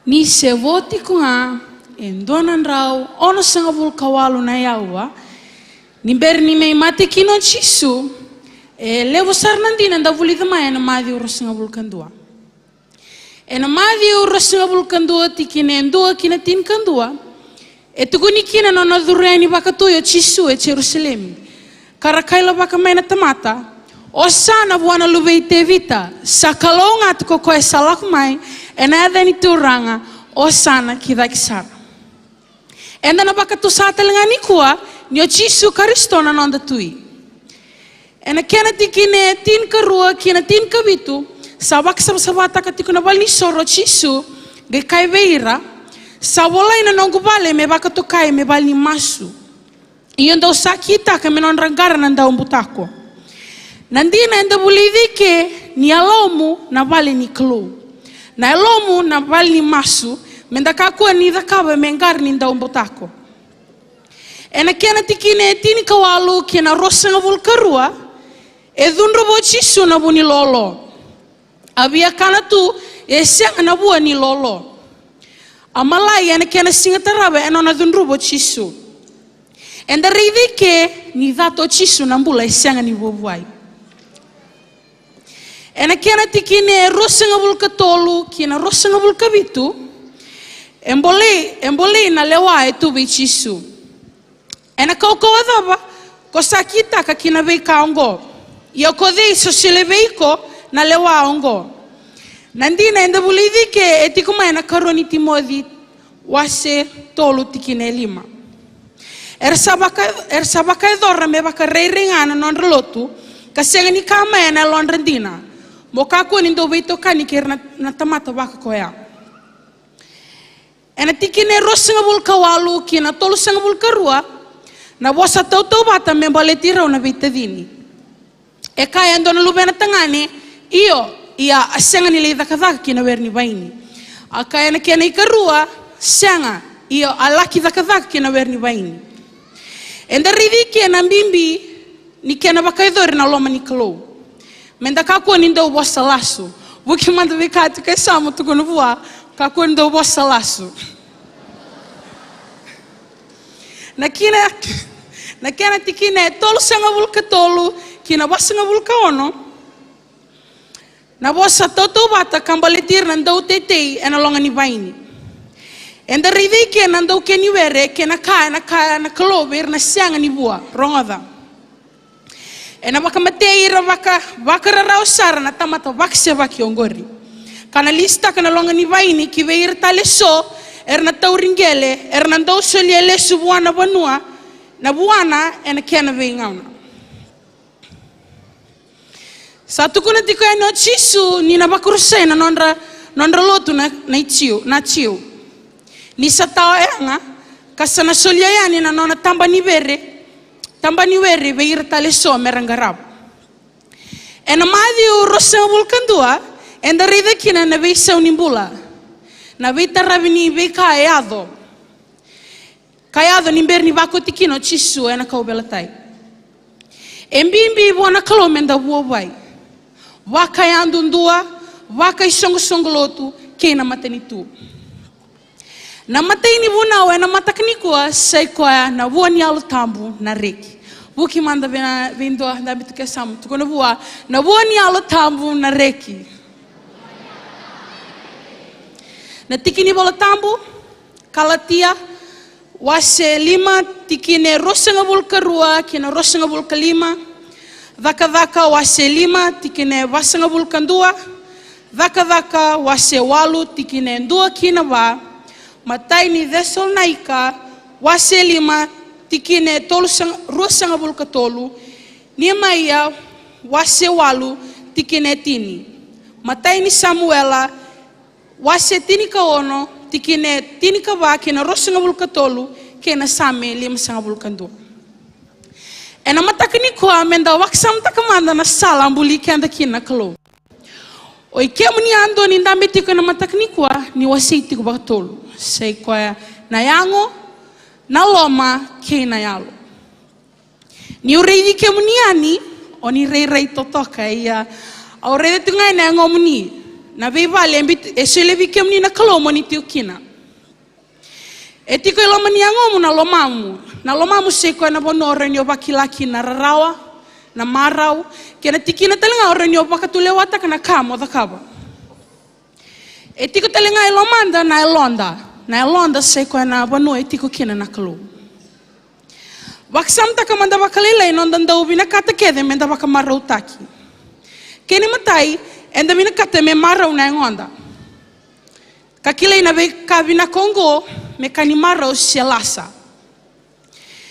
Ni se vo tiko ga e dua na drau onosagavulu ka walu na yaua ni bera ni mai mate kina o Jisu, e levu sara na dina da vulica mai ena Maciu ruasagavulu ka dua. Ena Maciu ruasagavulu ka dua, tikina e dua ki na tinikadua, e tukuni kina na nona curu yani vakatui o Jisu e Jerusalemi, ka ra kailavaka mai na tamata: "Osana vua na Luve i Tevita, sa kalougata ko koya sa lako mai ena yaca ni Turaga, osana ki cake sara." Eda na vakatusa tale ga nikua ni o Jisu Karisito na noda Tui. Ena kena tikina e tinikarua ki na tinikavitu, sa vakasavasavataka tiko na valenisoro o Jisu, qai kaya vei ira: "Sa volai na noqu vale me vakatokai me vale ni masu. Ia dou sa kitaka me nodra qara na daubutako." Na dina eda vulica i ke ni yalomu na vale ni Kalou, na yalomu na vale ni masu, me da kakua ni cakava me qara ni daubutako. Ena kena tikina e tinikawalu ki na ruasagavulu ka rua, e cudruva o Jisu na vu ni lolo. A via kana tu, e sega na vua ni lolo. A malai ena kena siga tarava ena nona cudruva o Jisu. Eda raica i ke ni cata o Jisu na bula e sega ni vuavuai. Ena kena tikina e ruasagavulu ka tolu ki na ruasagavulu ka vitu, e bolei, e bolei na lewa e tu vei Jisu. Ena kaukauwa cava ko sa kitaka ki na veika oqo? Ia ko cei sa solia vei iko na lewa oqo? Na dina eda vulica i ke e tiko mai na karua ni Timoci wase tolu tikina e lima. Era sa vaka, era sa vakayacora me vakarairai ga na nodra lotu, ka sega ni ka mai ena yalodra dina. Mo kakua ni dou veitokani kei ira na, na tamata vaka koya. Ena tikina e ruasagavulu ka walu ki na tolusagavulu ka rua, na vosa tautauvata me baleti rau na veitacini. E kaya e dua na luvena tagane: "Io, ia a sega ni lai cakacaka ki na were ni vaini." A kaya na kena ikarua: "Sega, io a laki cakacaka ki na were ni vaini." Eda raica i ke na bibi ni kena vakayacori na loma ni Kalou. Me da kakua ni dau vosa lasu. Vuki mada vei ka tiko e yasamu, tukuna vua: "Kakua ni dau vosa lasu." Na kina, na kena tikina e tolusagavulu ka tolu ki na vasagavulu ka ono, na vosa tautauvata ka baleti ira na dauteitei ena loga ni vaini. Eda raica i ke na daukeni were, kei na ka ena kaya na Kalou vei ira na sega ni vua. Rogoca. Ena vakamatei ira vaka, vakararawa sara na tamata vakasevaki oqori, ka na lisitaka na loga ni vaini ki vei ira tale eso era na tauri qele, era na dau solia lesu vua na vanua, na vuana ena kena veigauna. Sa tukuna tiko yani o Jisu ni na vakarusai na nodra, nodra lotu na, na Jiu, na Jiu. Ni sa tawa yaga, ka sa na solia yani na nona taba ni were, taba ni were vei ira tale eso me ra qarava. Ena Maciu ruasagavulu ka dua, eda raica kina na veisau ni bula, na veitaravi ni veika e yaco, ka yaco ni bera ni vakoti kina o Jisu ena kauveilatai. E bibi vua na Kalou me da vuavuai, vakayadudua, vakaisoqosoqo lotu, kei na matanitu. Na imatai ni vunau ena mataka nikua sa i koya na vua ni Yalo Tabu na reki. Vuki mada vei na, vei dua dabe tu ke yasamu, tukuna vua: "Na vua ni Yalo Tabu na reki." Na tiki ni Vola Tabu, Kalatia wase lima, tikina e ruasagavulu ka rua ki na ruasagavulu ka lima, Cakacaka wase lima, tikina e vasagavulu ka dua, Cakacaka wase walu, tikina e dua ki na va, matai ni Cesalonaika wase lima, tikina e tolu sag-, ruasagavulu ka tolu, Niemaia wase walu, tikina e tini, matai ni Samuela wase tinikaono, tikina e tinikava ki na ruasagavulu ka tolu, kei na Same limasagavulu ka dua. Ena mataka nikua me da vakasamataka mada na sala a buli keda kina na Kalou. O i kemuni yadua ni dabe tiko ena mataka nikua, ni wasei tiko vakatolu. Sa i koya na yago, na loma, kei na yalo. Niu raici kemuni yani, o ni rairai totoka, ia au raica tu ga ena yagomuni Na veivale e bit-, e solia vei kemuni na Kalou mo ni tiko kina. E tiko e loma ni yagomu na lomamu. Na lomamu sai koya na vanua o rawa ni o vakila kina na rarawa, na marau, kei na tikina tale ga o rawa ni o vakatulewataka na ka mo cakava. E tiko tale ga e lomada na yaloda. Na yaloda sai koya na vanua e tiko kina na Kalou. Vakasamataka mada vakalailai noda dau vinakata kece meda vakamarautaki. Kena imatai, eda vinakata me marau na yagoda. Ka kilai na veika vinaka oqo me ka ni marau se lasa.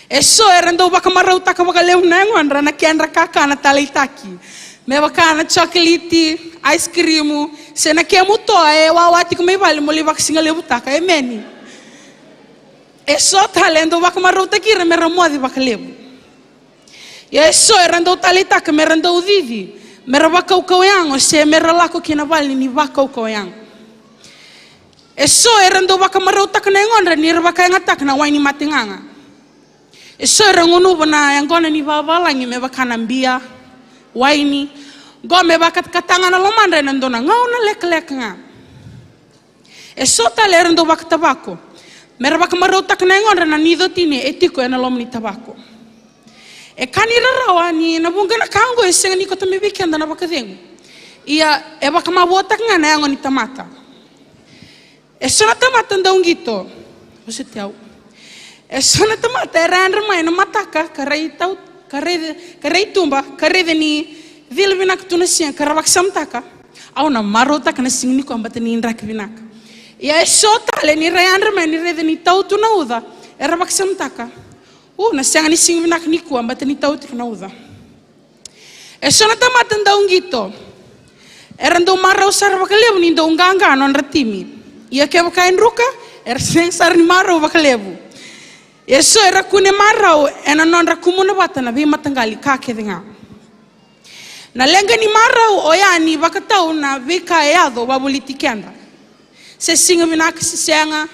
E so era dau vakamarautaka vakalevu na yagodra na kedra kakana taleitaki. Me vaka na chocolate, ice cream, se na kemu toa e wawa tiko mai vale mo lai vakasigalevu taka. Emeni. E so tale e dau vakamarautaki ira me ra moce vakalevu. Ia e so era dau taleitaka me ra dau cici, me ra vakaukauwa yago se me ra lako ki na vale ni vakaukauwa yago. E so era dau vakamarautaka na yagodra ni ra vakayagataka na waini mate gaga. E so era gunuva na yaqona ni vavalagi me vaka na bia, waini, qo me vakatakata ga na lomadra ena dua na gauna lekaleka ga. E so tale era dau vakatavako. Me ra vakamarautaka na yagodra na nona icotini e tiko ena loma ni tavako. E ka ni rarawa ni na vuqa na ka oqo e sega ni koto mai vei keda na vakacegu. Ia e vakamavoataka ga na yago ni tamata. E so na tamata dau qito. Vosoti au. E so na tamata era yadra mai na mataka ka rai tau, ka rai, ka rai tuba, ka raica ni cila vinaka tu na siga, ka ra vakasamataka, au na marautaka na siga nikua baleta ni draki vinaka. Ia e so tale ni ra yadra mai ni raica ni tau tu na uca, era vakasamataka, u, na sega ni siga vinaka nikua baleta ni tau tiko na uca. E so na tamata dau qito. Era dau marau sara vakalevu ni dau qaqa nodra timi. Ia kevaka e druka, era sega sara ni marau vakalevu. E so era kune marau ena nodra kumuna vata na veimataqali ka kece ga. Na leqa ni marau oya ni vakatau na veika e yaco wavoliti keda. Se siga vinaka se sega,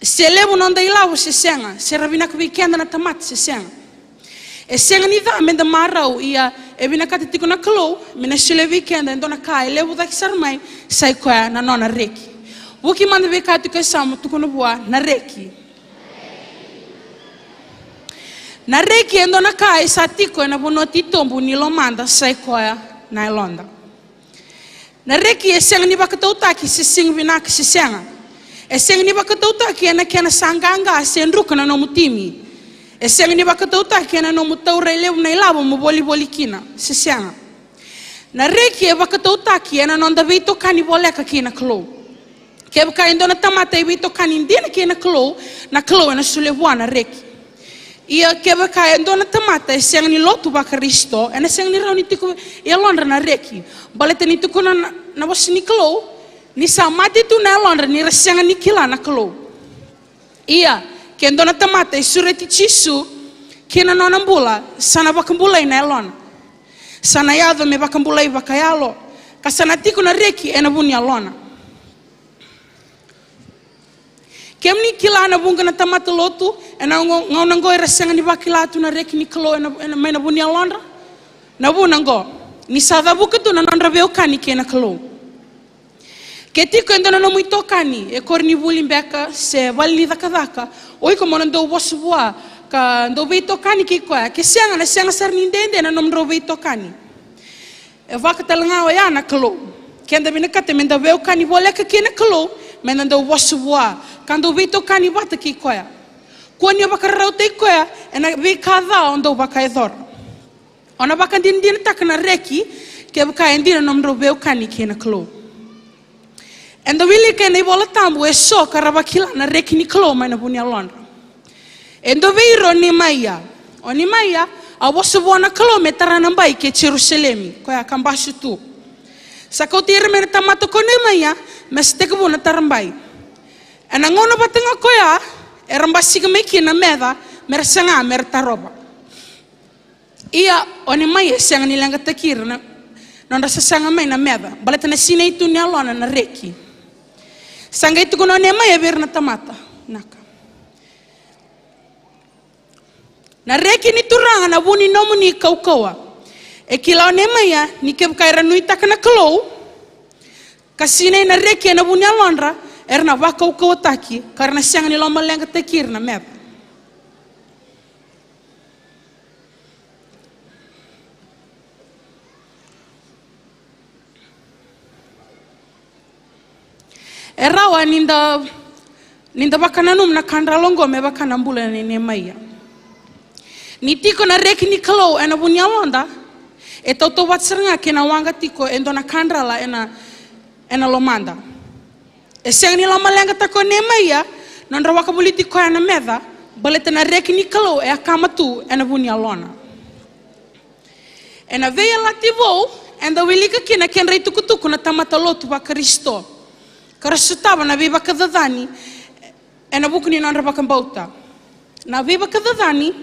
se levu noda ilavo se sega, se ra vinaka vei keda na tamata se sega. E sega ni ca meda marau, ia e vinakata tiko na Kalou me na solia vei keda e dua na ka e levu cake sara mai, sai koya na nona reki. Vuki mada vei ka tiko e yasamu, tukuna vua na reki. Na reki e dua na ka e sa tiko ena vanua titobu ni lomada, sai koya na yaloda. Na reki e sega ni vakatautaki se siga vinaka se sega. E sega ni vakatautaki ena kena sa qaqa se druka na nomu timi. E sega ni vakatautaki ena nomu taura e levu na ilavo mo volivoli kina se sega. Na reki e vakatautaki ena noda veitokani voleka kei na Kalou. Kevaka e dua na tamata e veitokani dina kei na Kalou, na Kalou ena solia vua na reki. Ia kevaka e dua na tamata e sega ni lotu vaKarisito, ena sega ni rawa ni tiko e yalodra na reki. Baleta ni tukuna na, na vosa ni Kalou, ni sa mate tu na yalodra ni ra sega ni kila na Kalou. Ia, ke dua na tamata e sureti Jisu ki na nona bula, sa na vakabulai na yalona. Sa na yaco me vakabulai vakayalo, ka sa na tiko na reki ena vu ni yalona. Kemuni kila na vuqa na tamata lotu ena gauna oqo era sega ni vakila tu na reki ni Kalou ena, ena, mai na vu ni yalodra? Na vuna oqo, ni sa cavuka tu na nodra veiwekani kei na Kalou. Ke tiko e dua na nomu itokani e koronivuli beka se vale ni cakacaka, o iko mo na dau vosa vua ka dau veitokani kei koya, ke sega na sega sara ni dede na nomudrau veitokani. E vaka tale ga oya na Kalou. Keda vinakata meda veiwekani voleka kei na Kalou, meda dau vosa vua ka dau veitokani vata kei koya. Kua ni vakarautaki koya ena veika ca o dau vakayacora. O na vakadinadinataka na reki kevaka e dina na nomudrau veiwekani kei na Kalou. Eda wilika ena iVola Tabu e so ka ra vakila na reki ni Kalou mai na vu ni yalodra. E dua vei ira o Nimaia. O Nimaia a vosa vua na Kalou me tara na bai ki Jerusalemi, koya ka basu tu. Sa kauti ira mai na tamata ko Nimaia me sa tekivu na tara bai. Ena gauna vata ga koya era basika mai kina na meca me ra saga me ra tarova. Ia o Nimaia e sega ni leqataki ira na nodra sasaga mai na meca, baleta na sinai tu ni yalona na reki. Sa qai tukuna o Nimaia vei ira na tamata, naka. Na reki ni Turaga na vu ni nomuni kaukauwa. E kila o Nimaia ni kevaka era nuitaka na Kalou, ka sinai na reki ena vu ni yalodra, era na vakaukauwataki ka ra na sega ni lomaleqataki ira na meca. E rawa ni da, ni da vakananuma na ka drala oqo me vaka na bula nei Nemaia. Ni tiko na reki ni Kalou ena vu ni yaloda, e tautauvata sara ga kei na waqa tiko e dua na ka drala ena, ena lomada. E sega ni lomaleqataka o Nemaia na nodra vakavulici koya na meca, baleta na reki ni Kalou e a kama tu ena vu ni yalona. Ena Veiyalayalati Vou, eda wilika kina kedra itukutuku na tamata lotu vaKarisito ka ra sotava na veivakacacani ena vuku ni nodra vakabauta. Na veivakacacani,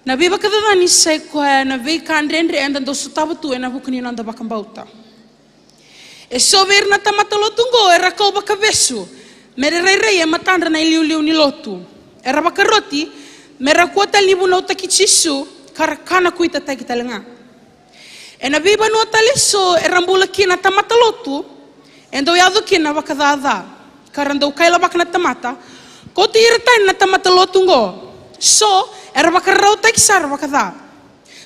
na veivakacacani sai koya na veika dredre eda dau sotava tu ena vuku ni noda vakabauta. E so vei ira na tamata lotu oqo era kau vakavesu me ra rairai e matadra na iliuliu ni lotu. Era vakaroti me ra kua tale ni vunautaki Jisu ka ra kana kuitataki tale ga. Ena veivanua tale e so era bula kina na tamata lotu, e dau yaco kina na vakacaca ka ra dau kailavaka na tamata, kauti ira tani na tamata lotu oqo. So era vakararawataki sara vakaca.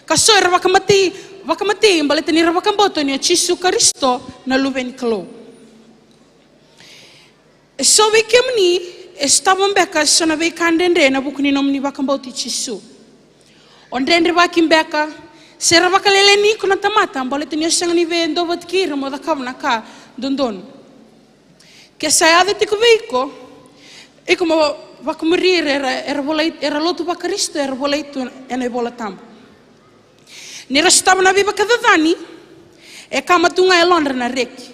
Ka so era vakamatei, vakamatei baleta ni ra vakabauta ni o Jisu Karisito na Luve ni Kalou. E so vei kemuni e sotava beka e so na veika dredre ena vuku ni nomuni vakabauti Jisu. O dredrevaki beka, se ra vakaleleni iko na tamata baleta ni o sega ni via duavata kei ira mo cakava na ka dodonu. Ke sa yaco tiko vei iko, iko mo vakamuri ira era, era volai, era lotu vaKarisito era volai tu ena iVola Tabu. Ni ra sotava na veivakacacani, e kama tu ga e yalodra na reki.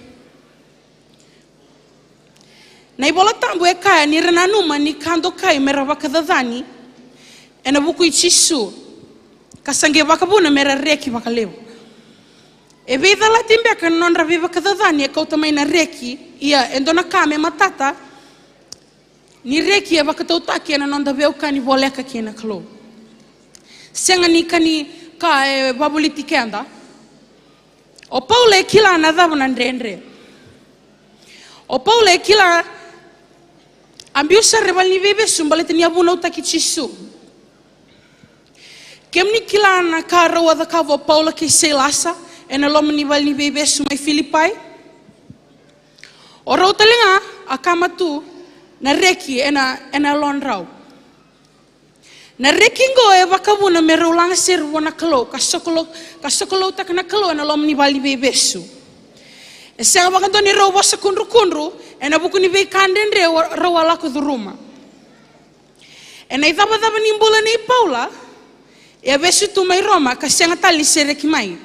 Na iVola Tabu e kaya ni ra nanuma ni ka dokai me ra vakacacani ena vuku i Jisu, ka sa qai vakavuna me ra reki vakalevu. E veicalati beka na nodra veivakacacani e kauta mai na reki, ia e dua na ka me matata, ni reki e vakatautaki ena noda veiwekani voleka kei na Kalou. Sega ni ka ni ka e vavoliti keda. O Paula e kila na cava na dredre. O Paula e kila a biu sara e valeniveivesu baleta ni a vunautaki Jisu. Kemuni kila na ka rau a cakava o Paula kei Sailasa ena loma ni valeniveivesu mai Filipai? O rau tale ga a kama tu na reki ena, ena yalodrau. Na reki oqo e vakavuna me rau lagasere vua na Kalou ka sokalou, ka sokaloutaka na Kalou ena loma ni valeniveivesu. E sega vakadua ni rau vosa kudrukudru ena vuku ni veika dredre rau a lako curuma. Ena icavacava ni bula nei Paula, e a vesu tu mai Roma ka sega tale ni sereki mai.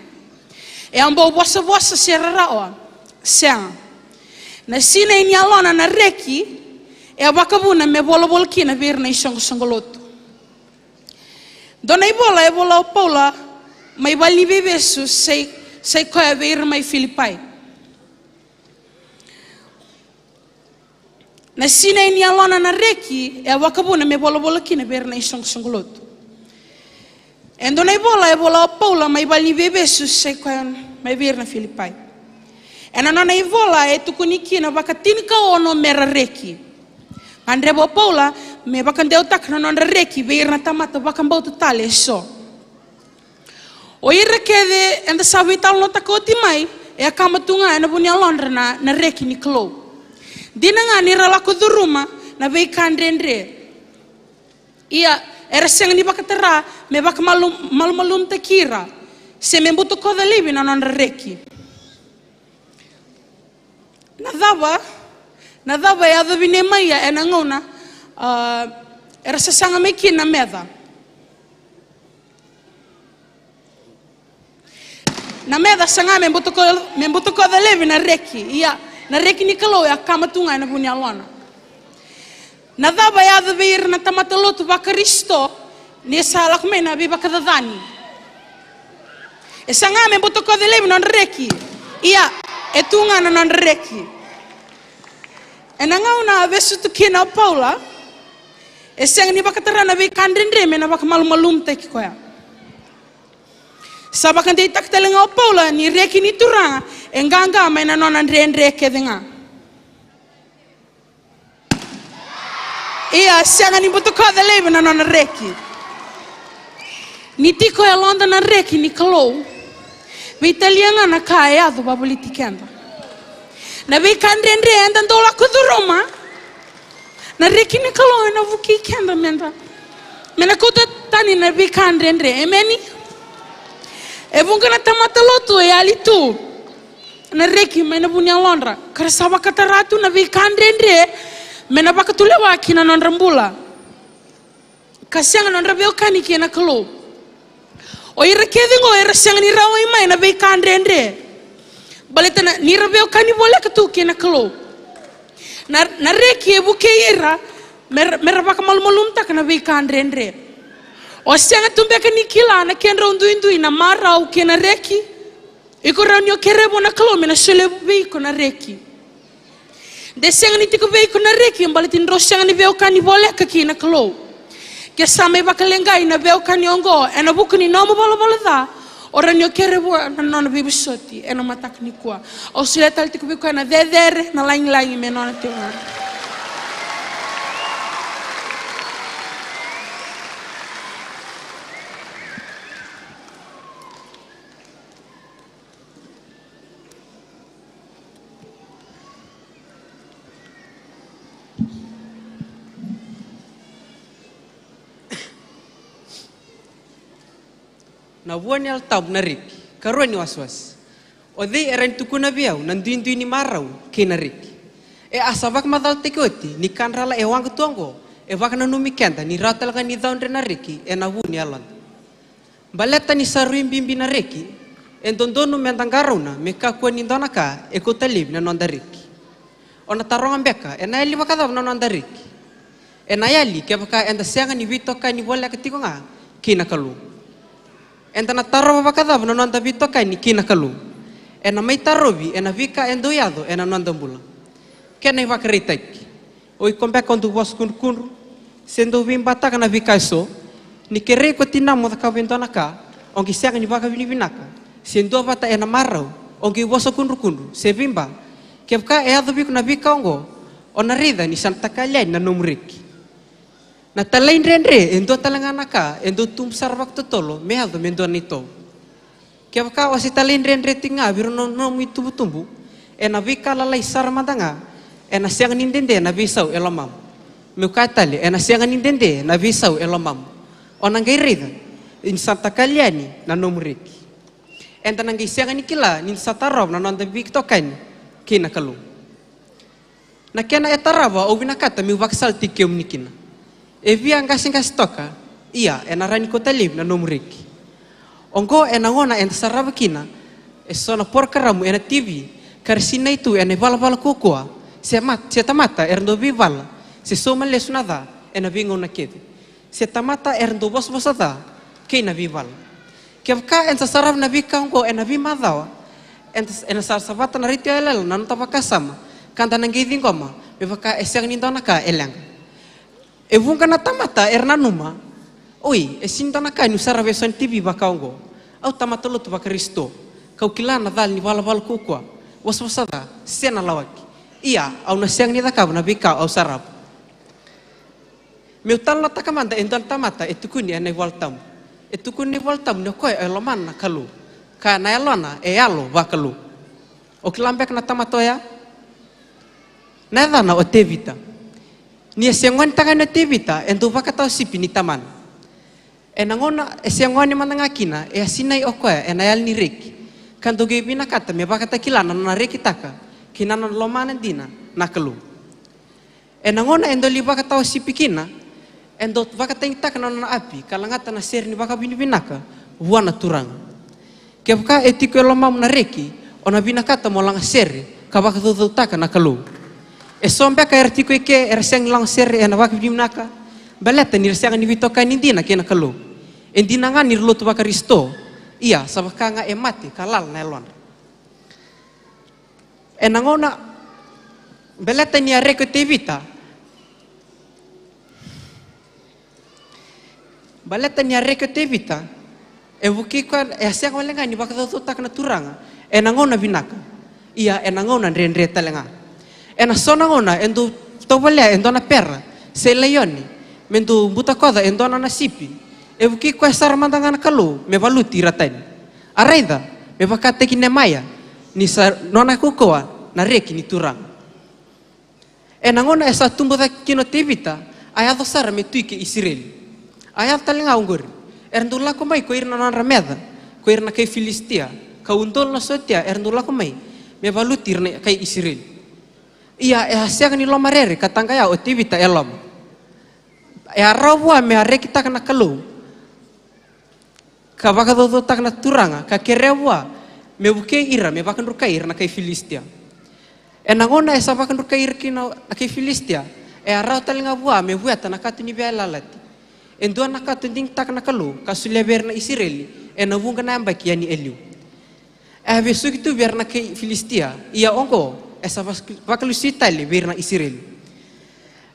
E a bau vosavosa se rarawa? Sega. Na sinai ni yalona na reki e a vakavuna me volavola kina vei ira na isoqosoqo lotu. Dua na ivola e vola o Paula mai valeniveivesu sai, sai koya vei ira mai Filipai. Na sinai ni yalona na reki e a vakavuna me volavola kina vei ira na isoqosoqo lotu. E dua na ivola e vola o Paula mai valeniveivesu sai koya mai vei ira na Filipai. Ena nona ivola e tukuni kina vakatini ka ono me ra reki. Gadreva o Paula me vakadewataka na nodra reki vei ira na tamata vakabauta tale e so. O ira kece eda sa veitalanoataka oti mai, e a kama tu ga ena vu ni yalodra na, na reki ni Kalou. Dina ga ni ra lako curuma na veika dredre. Ia, era sega ni vakatara me vakamalu-, malumalumutaki ira, se me butakoca laivi na nodra reki. Na cava, na cava e yaco vei Nemaia ena gauna, ah, era sasaga mai kina na meca? Na meca saga me butako-, me butakoca laivi na reki, ia, na reki ni Kalou e a kama tu ga ena vu ni yalona. Na cava e yaco vei ira na tamata lotu vaKarisito ni sa lako mai na veivakacacani? E saga me butakoca laivi na nodra reki, ia, e tu ga na nodra reki. Ena gauna a vesu tu kina o Paula, e sega ni vakatara na veika dredre me na vakamalumalumutaki koya. Sa vakadeitaka tale ga o Paula ni reki ni Turaga E qaqa mai na nona dredre kece ga. Ia, sega ni butakoca laivi na nona reki. Ni tiko e yaloda na reki ni Kalou, veitalia ga na ka e yaco vavoliti keda. Na veika dredre eda dau lako curuma, na reki ni Kalou ena vukei keda meda, me na kauta tani na veika dredre. Emeni. E vuqa na tamata lotu e yali tu na reki mai na vu ni yalodra, ka ra sa vakatara tu na veika dredre me na vakatulewa ki na nodra bula, ka sega nodra veiwekani kei na Kalou. O ira kece qo era sega ni rawai mai na veika dredre, baleta na, ni ra veiwekani voleka tu kei na Kalou. Na, na reki e vukei ira me ra, me ra vakamalumalumutaka na veika dredre. O sega tu beka ni kila na kedrau duidui na marau kei na reki? Iko rawa ni o kerea vua na Kalou me na solia vei iko na reki. De sega ni tiko vei iko na reki baleta ni drau sega ni veiwekani voleka kei na Kalou. Ke sa mai vakaleqai na veiwekani oqo ena vuku ni nomu valavala ca, o rawa ni o kerea vua na nona veivosoti ena mataka nikua. Au solia tale tiko vei koya na cecere, na lagilagi me nona tiko ga. Na vua ni Yalo Tabu na reki. Karua ni wasewase. O cei era ni tukuna vei au na duidui ni marau kei na reki? E a sa vakamacalataki oti ni kadrala e waqa tu oqo e vakananumi keda ni rawa tale ga ni caudre na reki ena vu ni yaloda. Baleta ni sa rui bibi na reki, e dodonu meda qarauna me kakua ni dua na ka e kauta laivi na noda reki. O na taroga beka, ena yali vakacava na noda reki? Ena yali kevaka eda sega ni veitokani voleka tiko ga kei na Kalou. Eda na tarova vakacava na noda veitokani kei na Kalou? Ena mai tarovi ena veika e dau yaco ena noda bula. Kena ivakaraitaki, o iko beka o dau vosa kudrukudru se dau veibataka na veika eso? Ni kerei ko tinamu mo cakava e dua na ka, o qai sega ni vakavinavinaka se dua vata ena marau, o qai vosa kudrukudru se veiba. Kevaka e yaco vei iko na veika oqo, o na raica ni sa na takali yani na nomu reki. Na talaidredre e dua tale ga na ka e dau tubu sara vakatotolo me yaco me dua na itovo. Kevaka o se talaidredre tiko ga vei ira na nomu itubutubu ena veika lalai sara mada ga, ena sega ni dede na veisau e lomamu. Meu kaya tale, ena sega ni dede na veisau e lomamu. O na qai raica ni sa takali yani na nomu reki. Eda na qai sega ni kila ni da sa tarova na noda veitokani kei na Kalou. Na kena e tarava, au vinakata meu vakasalataki kemuni kina. E via qaseqase toka, ia ena rawa ni kauta laivi na nomu reki. Oqo ena gauna eda sarava kina eso na porokaramu ena T V, ka ra sinai tu ena ivalavala kaukaua, se mat-, se tamata era dau veivala, se sauma lesu na ca ena veigauna kece, se tamata era dau vosavosa ca kei na veivala. Kevaka eda sa sarava na veika oqo ena veimacawa, eda s-, ena sa savata na retio yaloyalo na noda vakasama, ka da na qai ciqoma me vaka e sega ni dua na ka e leqa. E vuqa na tamata era nanuma, oi, e sega ni dua na ka niu sarava eso na T V vaka oqo. Au tamata lotu vaKarisito, kau kila na cala ni valavala kaukaua, vosavosa ca, se na lawaki. Ia, au na sega ni cakava na veika au sarava. Meu talanoataka mada e dua na tamata e tukuni ena iVolatabu. E tukuni na iVolatabu ni o koya e lomana na Kalou, ka na yalona e yalo vakalou. O kila beka na tamata oya? Na yacana o Tevita. Ni a se gone tagane o Tevita, e dau vakatawa sipi ni tamana. Ena gauna e se gone mada ga kina, e a sinai o koya ena yalo ni reki, ka dau qai vinakata me vakatakila na nona rekitaka kei na nona lomana dina na Kalou. Ena gauna e dau lai vakatawa sipi kina, e dau vakatagitaka na nona api ka lagata na sere ni vakavinavinaka vua na Turaga. Kevaka e tiko e lomamu na reki, o na vinakata mo lagasere ka vakacaucautaka na Kalou. Eso beka era tiko eke era sega ni lagasere ena vakavinavinaka, baleta ni ra sega ni veitokani dina kei na Kalou. E dina ga ni ra lotu vaKarisito, ia sa vaka ga e mate ka lala na yalodra. Ena gauna, baleta ni a reki o Tevita, baleta ni a reki o Tevita, e vukei koya, e a sega wale ga ni vakacaucautaka na Turaga ena gauna vinaka. Ia ena gauna dredre tale ga. Ena so na gauna e dau tovolea e dua na pera se laione me dau butakoca e dua na nona sipi. E vukei koya sara mada ga na Kalou me valuti ira tani. A raica me vakataki Nemaia ni sa nona kaukauwa na reki ni Turaga. Ena gauna e sa tubu cake kina o Tevita, a yaco sara me tui kei Isireli. A yaco tale ga oqori, era dau lako mai ko ira na nodra meca, ko ira na kai Filisitia, ka udolu na sotia era dau lako mai me valuti ira na kai Isireli. Ia e a sega ni lomarere ka taqaya o Tevita e loma. E a rawa vua me a rekitaka na Kalou ka vakacaucautaka na Turaga, ka kerea vua me vukei ira me vakadrukai ira na kai Filisitia. Ena gauna e sa vakadrukai ira kina na kai Filisitia, e a rawa tale ga vua me vueta na kato ni veiyalayalati. E dua na kato digitaka na Kalou ka solia vei ira na Isireli ena vuqa na yabaki yani e liu. E a vesuki tu vei ira na kai Filisitia, ia oqo e sa vas-, vakalesui tale vei ira na Isireli.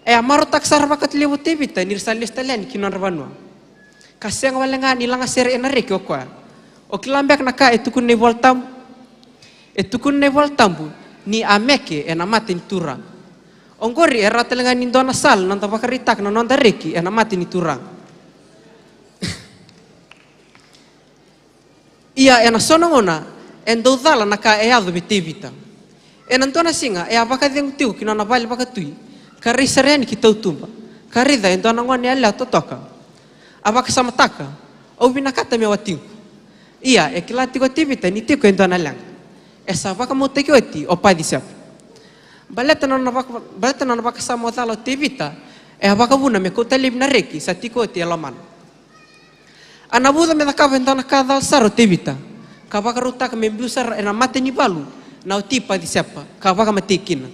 E a marautaka sara vakalevu o Tevita ni ra sa lesu tale yani ki nodra vanua. Ka sega wale ga ni lagasere ena reki o koya. O kila beka na ka e tukuna na iVola Tabu? E tukuna na iVola Tabu ni a meke ena mata ni Turaga. Oqori e rawa tale ga ni dua na sala na noda vakaraitaka na noda reki ena mata ni Turaga. Ia ena so na gauna e dau cala na ka e yaco vei Tevita. Ena dua na siga e a vakacegu tiko ki nona vale vakatui, ka rai sara yani ki tautuba, ka raica e dua na gone yalewa totoka. A vakasamataka, "Au vinakata me watiqu." Ia e kila tiko o Tevita ni tiko e dua na leqa. E sa vakamautaki oti o Pacisepa. Baleta na nona vaka-, baleta na nona vakasama o cala o Tevita, e a vakavuna me kauta laivi na reki sa tiko oti e lomana. A navuca me cakava e dua na ka cala sara o Tevita, ka vakarautaka me biu sara ena mata ni valu na wati i Pacisepa, ka vakamatei kina.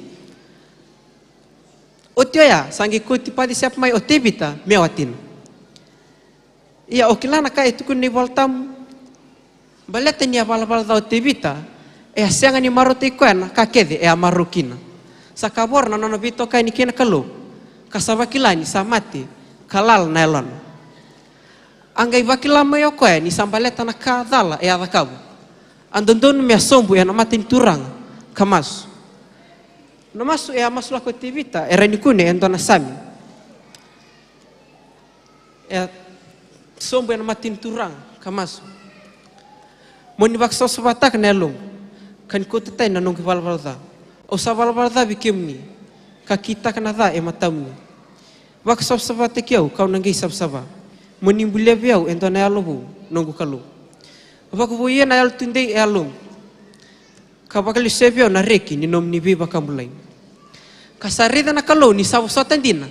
Oti oya sa qai kauti Pacisepa mai o Tevita me watina. Ia o kila na ka e tukuna na iVola Tabu? Baleta ni a valavala ca o Tevita, e a sega ni marautaki koya na ka kece e a marau kina. Sa kavoro na nona veitokani kei na Kalou, ka sa vakila ni sa mate ka lala na yalona. A qai vakila mai o koya ni sa baleta na ka cala e a cakava. A dodonu me a sobu ena mata ni Turaga ka masu. Na masu e a masulaka o Tevita e rawa ni kune e dua na same. E a sobu ena mata ni Turaga ka masu. "Mo ni vakasavasavataka na yaloqu, ka ni kauta tani na noqu ivalavala ca. Au sa valavala ca vei kemuni, ka kitaka na ca e matamuni. Vakasavasavataki au, kau na qai savasava. Mo ni bulia vei au e dua na yalo vou, noqu Kalou. Vakavouia na yalo tudei e yaloqu, ka vakalesui vei au na reki ni nomuni veivakabulai." Ka sa raica na Kalou ni sa vosota dina,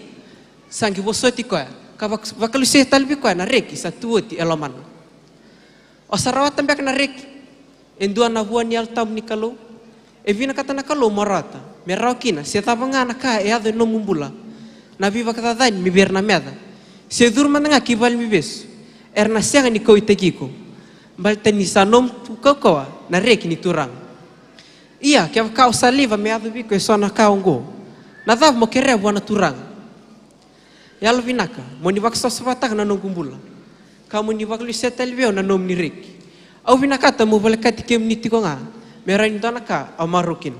sa qai vosoti koya, ka vak-, vakalesui tale vei koya na reki sa tu oti e lomana. O sa rawata beka na reki? E dua na vua ni Yalo Tabu ni Kalou. E vinakata na Kalou mo rawata, me rawa kina, se cava ga na ka e yaco e nomu bula, na veivakacacani mai vei ira na meca, se curu mada ga ki valeniveivesu, era na sega ni kauwaitaki iko. Baleta ni sa nomu tu kaukauwa na reki ni Turaga. Ia kevaka o sa laiva me yaco vei iko e so na ka oqo, na cava mo kerea vua na Turaga? Yalovinaka, mo ni vakasavasavataka na noqu bula, ka mo ni vakalesui tale vei au na nomuni reki. Au vinakata meu volekati kemuni tiko ga, me rawa ni dua na ka au marau kina.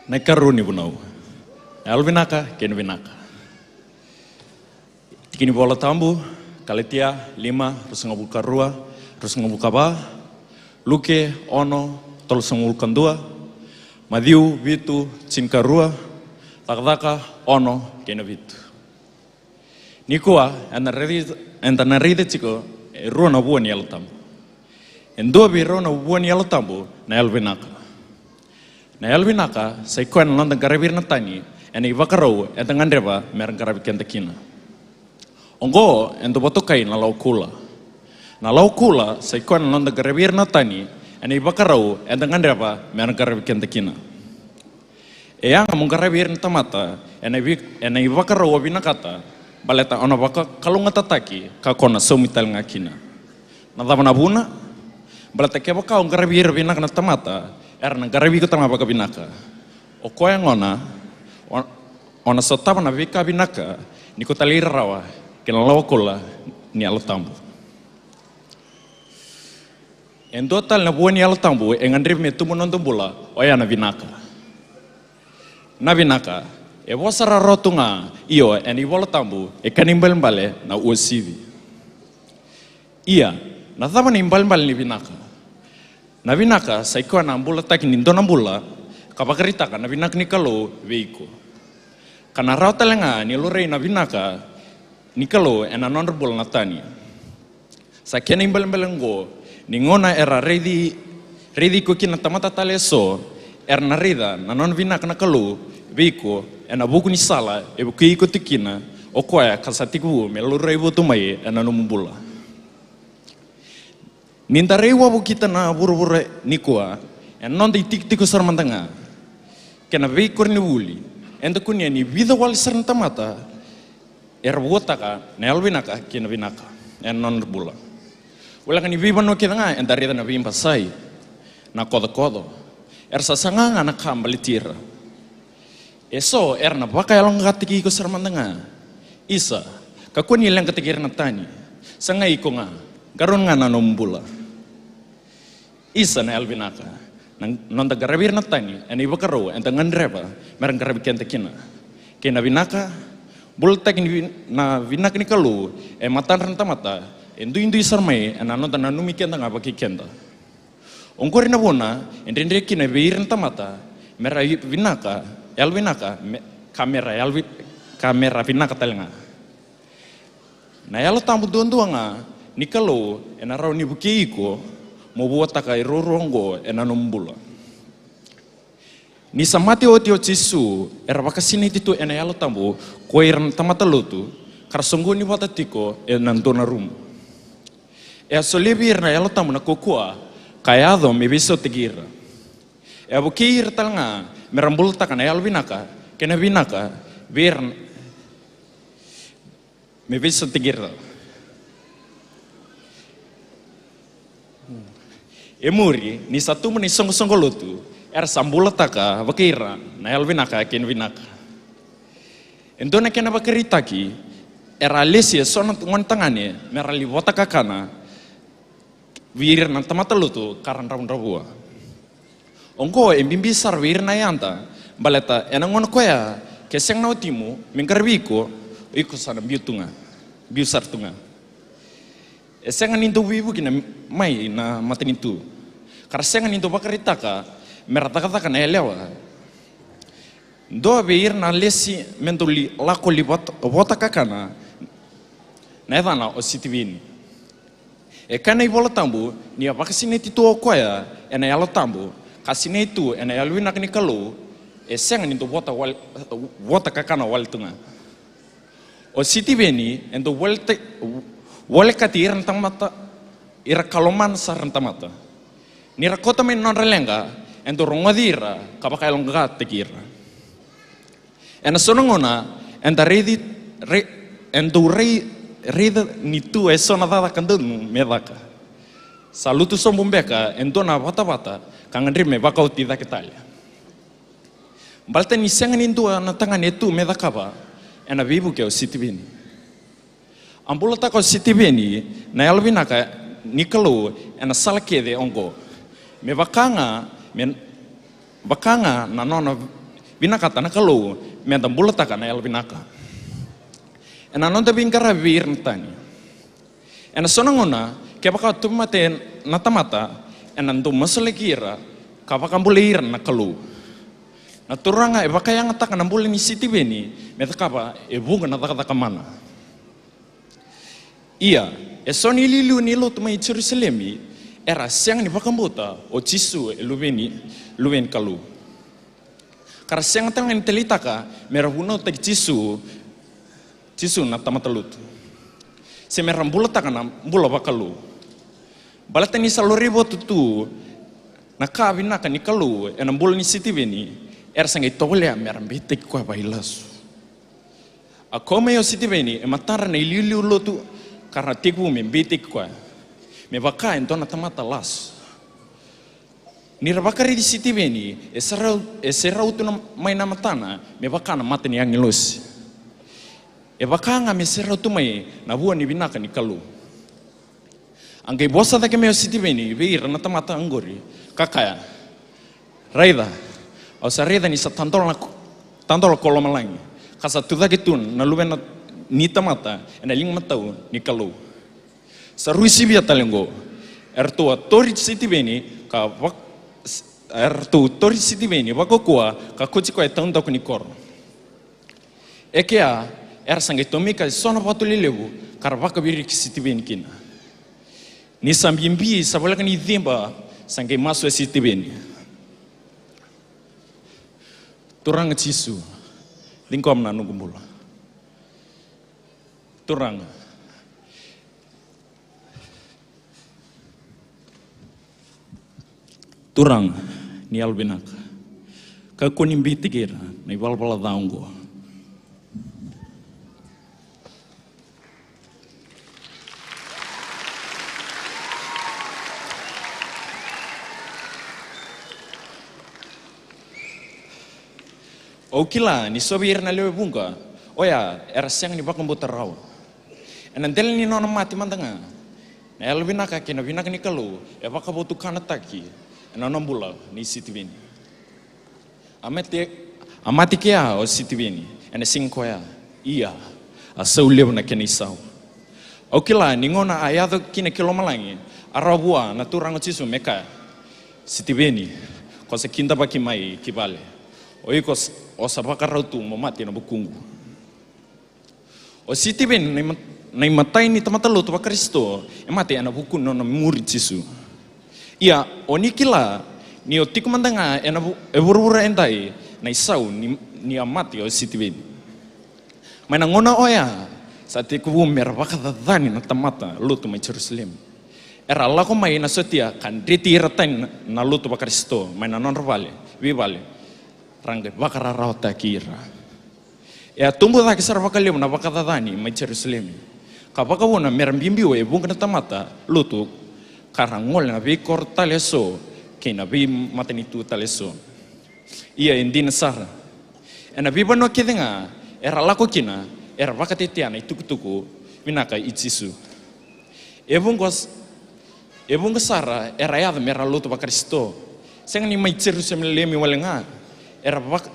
Na ikarua ni vunau. Na yalovinaka kei na vinaka. Tiki ni Vola Tabu, Kalatia lima, ruasagavulu ka rua, ruasagavulu ka va, Luke ono, tolusagavulu ka dua, Maciu vitu, tinikarua, Cakacaka ono kei na vitu. Nikua, eda na raica, eda na raica tiko e rua na vua ni Yalo Tabu. E dua vei rau na vua ni Yalo Tabu na yalovinaka. Na yalovinaka sa i koya na noda qaravi ira na tani ena ivakarau eda gadreva me ra qaravi keda kina. Oqo e dau vakatokai na lawa koula. Na lawa koula sa i koya na noda qaravi ira na tani ena ivakarau eda gadreva me ra qaravi keda kina. E yaga mo qaravi ira na tamata ena ivi-, ena ivakarau o vinakata, baleta o na vakalougatataki ka ko na saumi tale ga kina. Na cava na vuna? Baleta kevaka o qaravi ira vinaka na tamata, era na qaravi iko tale ga vakavinaka. O koya gona, o, o na sotava na veika vinaka ni ko talai rarawa ki na lawa koula ni Yalo Tabu. E dua tale na vua ni Yalo Tabu e gadrevi me tubu na noda bula, oya na vinaka. Na vinaka e vosa rawarawa tu ga, io, ena iVola Tabu e kena ibalebale na uasivi. Ia, na cava na ibalebale ni vinaka? Na vinaka sa i koya na bulataki ni dua na bula ka vakaraitaka na vinaka ni Kalou vei iko. Ka na rawa tale ga ni laurai na vinaka ni Kalou ena nodra bula na tani. Sa kena ibalebale oqo, ni gauna era raici, raici iko kina na tamata tale eso, era na raica na nona vinaka na Kalou vei iko ena vuku ni sala e vukei iko tu kina o koya ka sa tekivu me laurai votu mai ena nomu bula. Ni da rai wavokita na vuravura nikua, ena noda itikotiko sara mada ga kei na veikoronivuli, eda kunea ni vica wale sara na tamata era vuataka na yalovinaka kei na vinaka ena nodra bula. Voleka ni veivanua kece ga eda raica na veibasai, na kocokoco, era sa saga ga na ka baleti ira. Eso era na vakayaloqaqataki iko sara mada ga. Isa, kakua ni leqataki ira na tani. Sagai iko ga, qarauna ga na nomu bula. Isa na yalovinaka, na noda qaravi ira na tani ena ivakarau eda gadreva mera qaravi keda kina. Kei na vinaka, bulataki ni vi-, na vinaka ni Kalou e matadra na tamata, e duidui sara mai ena noda nanumi keda ga vakei keda. Oqori na vuna e dredre kina vei ira na tamata mera i-, vinaka, yalovinaka, me, ka mera yalovi-, ka mera vinaka tale ga. Na Yalo Tabu duadua ga ni Kalou ena rawa ni vukei iko mo vuataka e ruarua oqo ena nomu bula. Ni sa mate oti o Jisu, era vakasinaiti tu ena Yalo Tabu ko ira na tamata lotu, ka ra soqoni vata tiko ena dua na rumu. E a solia vei ira na Yalo Tabu na kaukauwa ka yaco me veisautaki ira. E a vukei ira tale ga mera bulataka na yalovinaka kei na vinaka vei ira, me veisautaki ira. E muri, ni sa tubu na isoqosoqo lotu, era sa bulataka vakai ira na yalovinaka kei na vinaka. E dua na kena vakaraitaki, era a lesi eso na gone tagane mera lai vota kakana vei ira na tamata lotu ka ra dravudravua. Oqo e bibi sara vei ira na yada, baleta ena gauna koya, ke sega na watimu me qaravi iko, iko sa na biu tu ga, biu sara tu ga. E sega ni dau veivuke na, mai na matanitu, ka ra sega ni dau vakaraitaka mera cakacaka na yalewa. Dua vei ira na lesi me dau li-, lako li vot-, vota kakana, na yacana o Sitiveni. E kaya na iVola Tabu ni a vakasinaiti tu o koya ena Yalo Tabu, ka sinai tu ena yalovinaka ni Kalou, e sega ni dau vota wale, vota kakana wale tu ga. O Sitiveni e dau volekati, volekati ira na tamata, ira ka lomana sara na tamata. Ni ra kauta mai na nodra leqa, e dau rogoci ira ka vakayaloqaqataki ira. Ena so na gauna, eda raici, rai-, e dau rai-, raica ni tu eso na cakacaka donu me caka. Sa lutu sobu beka e dua na vatavata ka gadrevi me vakaoti cake tale. Baleta ni sega ni dua na tagane e tu me cakava, ena veivuke o Sitiveni. A bulataka o Sitiveni na yalovinaka ni Kalou ena sala kece oqo. Me vaka ga, me vaka ga na nona vinakata na Kalou, meda bulataka na yalovinaka. Ena noda veiqaravi vei ira na tani. Ena so na gauna, kevaka tauvimate na tamata, ena dau masulaki ira ka vakabulai ira na Kalou. Na Turaga e vakayagataka na bula ni Sitiveni me cakava e vuqa na cakacaka mana. Ia, eso na iliuliu ni lotu mai Jerusalemi era sega ni vakabauta o Jisu e Luveni, Luveni Kalou. Ka ra sega tale ga ni taleitaka mera vunautaki Jisu, Jisu na tamata lotu, se mera bulataka na bula vakalou. Baleta ni sa laurai votu tu na ka vinaka ni Kalou ena bula ni Sitiveni, era sa qai tovolea mera beitaki koya vakailasu. A kau mai o Sitiveni e matadra na iliuliu lotu, ka ra tekivu me beitaki koya me vaka e dua na tamata lasu. Ni ra vakaraici Sitiveni, e serau, e serau tu na, mai na matana me vaka na mata ni agilosi. E vaka ga me serau tu mai na vua ni vinaka ni Kalou. A qai vosa cake mai o Sitiveni vei ira na tamata oqori, ka kaya: "Raica, au sa raica ni sa tadola na ko-, tadola ko lomalagi, ka sa tucake tu na Luvena ni tamata ena ligamatau ni Kalou." Sa rui sivia tale oqo. Eratou a tori Sitiveni ka vak-, eratou tori Sitiveni vakaukauwa ka kauti koya e taudaku ni koro. E kea, era sa qai tomika eso na vatu lelevu ka ra vakaviriki Sitiveni kina. Ni sa bibi, sa voleka ni ciba, sa qai masu o Sitiveni. Turaga Jisu, ciqoma na noqu bula. Turaga. Turaga, ni yalovinaka. Kakua ni biuti ira na ivalavala ca oqo. Au kila ni so vei ira na lewe vuqa oya era sega ni vakabauta rawa. Ena dela ni nona mate mada ga, na yalovinaka kei na vinaka ni Kalou e vakavotukanataki ena nona bula nei Sitiveni. A mate, a mate kea o Sitiveni ena siga koya. Ia, a sau levu na kena isau. Au kila ni gauna a yaco kina ki lomalagi, a rawa vua na Turaga o Jisu me kaya: "Sitiveni, ko sa kidavaki mai ki vale. O iko s-, o sa vakarau tu mo mate ena vukuqu." O Sitiveni na ima-, na imatai ni tamata lotu vaKarisito e mate ena vuku ni nona muri Jisu. Ia, o ni kila ni o tiko mada ga ena vu-, e vuravura edai na isau ni, ni a mate o Sitiveni. Mai na gauna oya, sa tekivu me ra vakacacani na tamata lotu mai Jerusalemi. Era lako mai na sotia ka dreti ira tani na, na lotu vaKarisito mai na nodra vale, veivale. Ra qai vakararawataki ira. E a tubu cake sara vakalevu na vakacacani mai Jerusalemi, ka vakavuna me ra biubiu e vuqa na tamata lotu, ka ra gole na veikoro tale eso kei na veimatanitu tale eso. Ia e dina sara, ena veivanua kece ga era lako kina, era vakatetea na itukutuku vinaka i Jisu. E vuqa s-, e vuqa sara era yaco me ra lotu vaKarisito. Sega ni mai Jerusalemi wale ga, era vak-,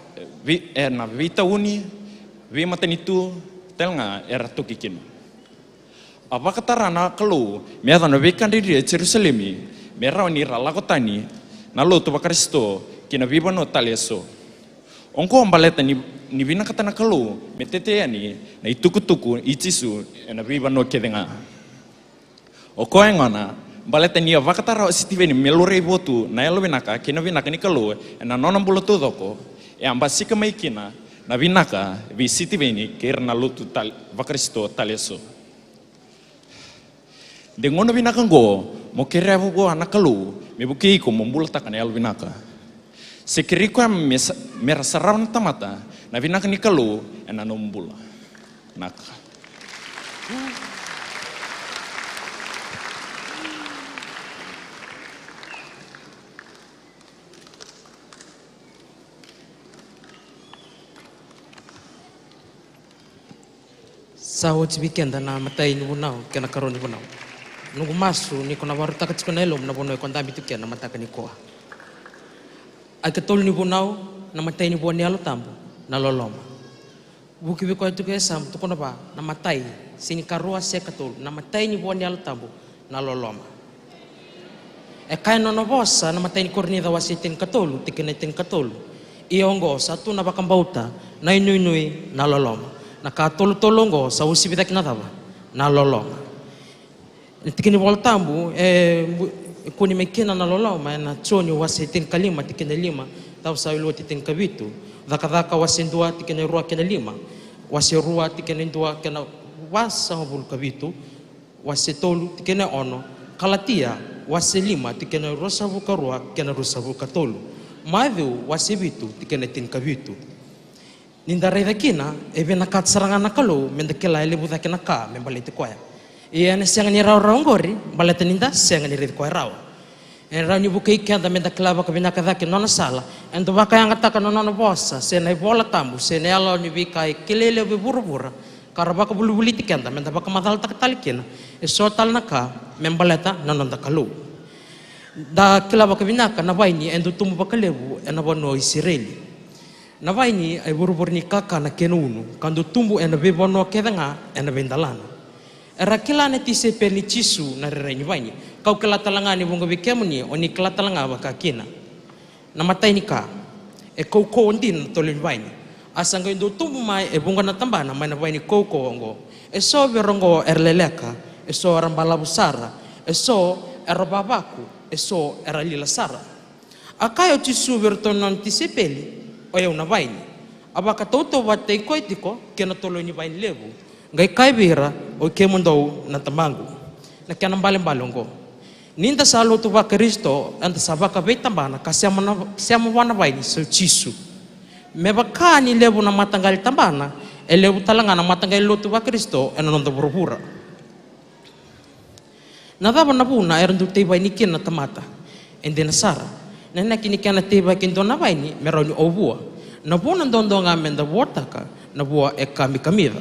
vei-, ena veitauni, veimatanitu tale ga era toki kina. A vakatara na Kalou me yaco na veika dredre e Jerusalemi, me rawa ni ra lako tani na lotu vaKarisito ki na veivanua tale eso. Oqo baleta ni, ni vinakata na Kalou me tete yani na itukutuku i Jisu ena veivanua kece ga. O koya gona, baleta ni a vakatara o Sitiveni me laurai vua tu na yalovinaka kei na vinaka ni Kalou ena nona bula taucoko, e a basika mai kina na vinaka vei Sitiveni kei ira na lotu tal-, vaKarisito tale eso. De gauna vinaka oqo mo kerea vua na Kalou me vukei iko mo bulataka na yalovinaka. Se kerei koya me sa-, me ra sarava na tamata na vinaka ni Kalou ena nomu bula. Naka. Sa oti vei keda na imatai ni vunau kei na ikarua ni vunau. Noqu masu ni ko na vakarautaka tiko na yalomu na vanua ko dabe tu kina na mataka nikua. A ikatolu ni vunau, na imatai ni vua ni Yalo Tabu, na loloma. Vuki vei koya tiko e yasamu, tukuna vua, na imatai, sega ni ikarua se ikatolu, na imatai ni vua ni Yalo Tabu, na loloma. E kaya na nona vosa, na imatai ni Korinica wase tinikatolu, tikina e tinikatolu. Ia oqo, sa tu na vakabauta, na inuinui, na loloma. Na ka tolutolu oqo, sa uasivi cake na cava? Na loloma. Na tiki ni Vola Tabu, e bu-, e kune mai kina na loloma, ena Joni wase tinikalima, tikina e lima, cava sa wili oti tinikavitu. Cakacaka wase dua, tikina e rua kei na lima. Wase rua, tikina e dua kei na vasagavulu ka vitu. Wase tolu, tikina e ono, Kalatia, wase lima, tikina e ruasagavulu ka rua kei na ruasagavulu ka tolu, Maciu, wase vitu, tikina e tinikavitu. Ni da raica kina, e vinakata sara ga na Kalou me da kila e levu cake na ka me baleti koya. Ia ena sega ni rawarawa oqori, baleta ni da sega ni raici koya rawa. E rawa ni vukei keda meda kila vakavinaka cake na nona sala, eda vakayagataka na nona vosa, se na iVola Tabu, se na yalo ni veika e kilai levu e vuravura, ka ra vakavolivoliti keda meda vakamacalataka tale kina eso tale na ka me baleta na noda Kalou. Da kila vakavinaka na vaini e dau tubu vakalevu ena vanua o Isireli. Na vaini e vuravura ni kakana kei na unu, ka dau tubu ena veivanua kece ga ena veidalana. Era kila na tisaipeli ni Jisu na rairai ni vaini. Kau kila tale ga ni vuqa vei kemuni o ni kila tale ga vakakina. Na imatai ni ka, e kaukauwa dina na tolo ni vaini. A sa qai dau tubu mai e vuqa na tabana mai na vaini kaukauwa oqo. Eso vei ira oqo era leleka, eso era balavu sara, eso era vavaku, eso era lila sara. A kaya o Jisu vei iratou na nona tisaipeli, o yau na vaini. A vakatautauvatataki koya tiko kei na tolo ni vaini levu. Qai kaya vei ira, oi kemudou na tabaqu. Na kena ibalebale oqo, ni da sa lotu vaKarisito, eda sa vakaveitabana ka sema na, sema vua na vaini, sa o Jisu. Me vaka ni levu na mataqali tabana, e levu tale ga na mataqali lotu vaKarisito ena noda vuravura. Na cava na vuna era dau tei vaini kina na tamata? E dina sara. Na inaki ni kena teivaki e dua na vaini me rawa ni o vua. Na vuna duadua ga meda vuataka na vua e kamikamica.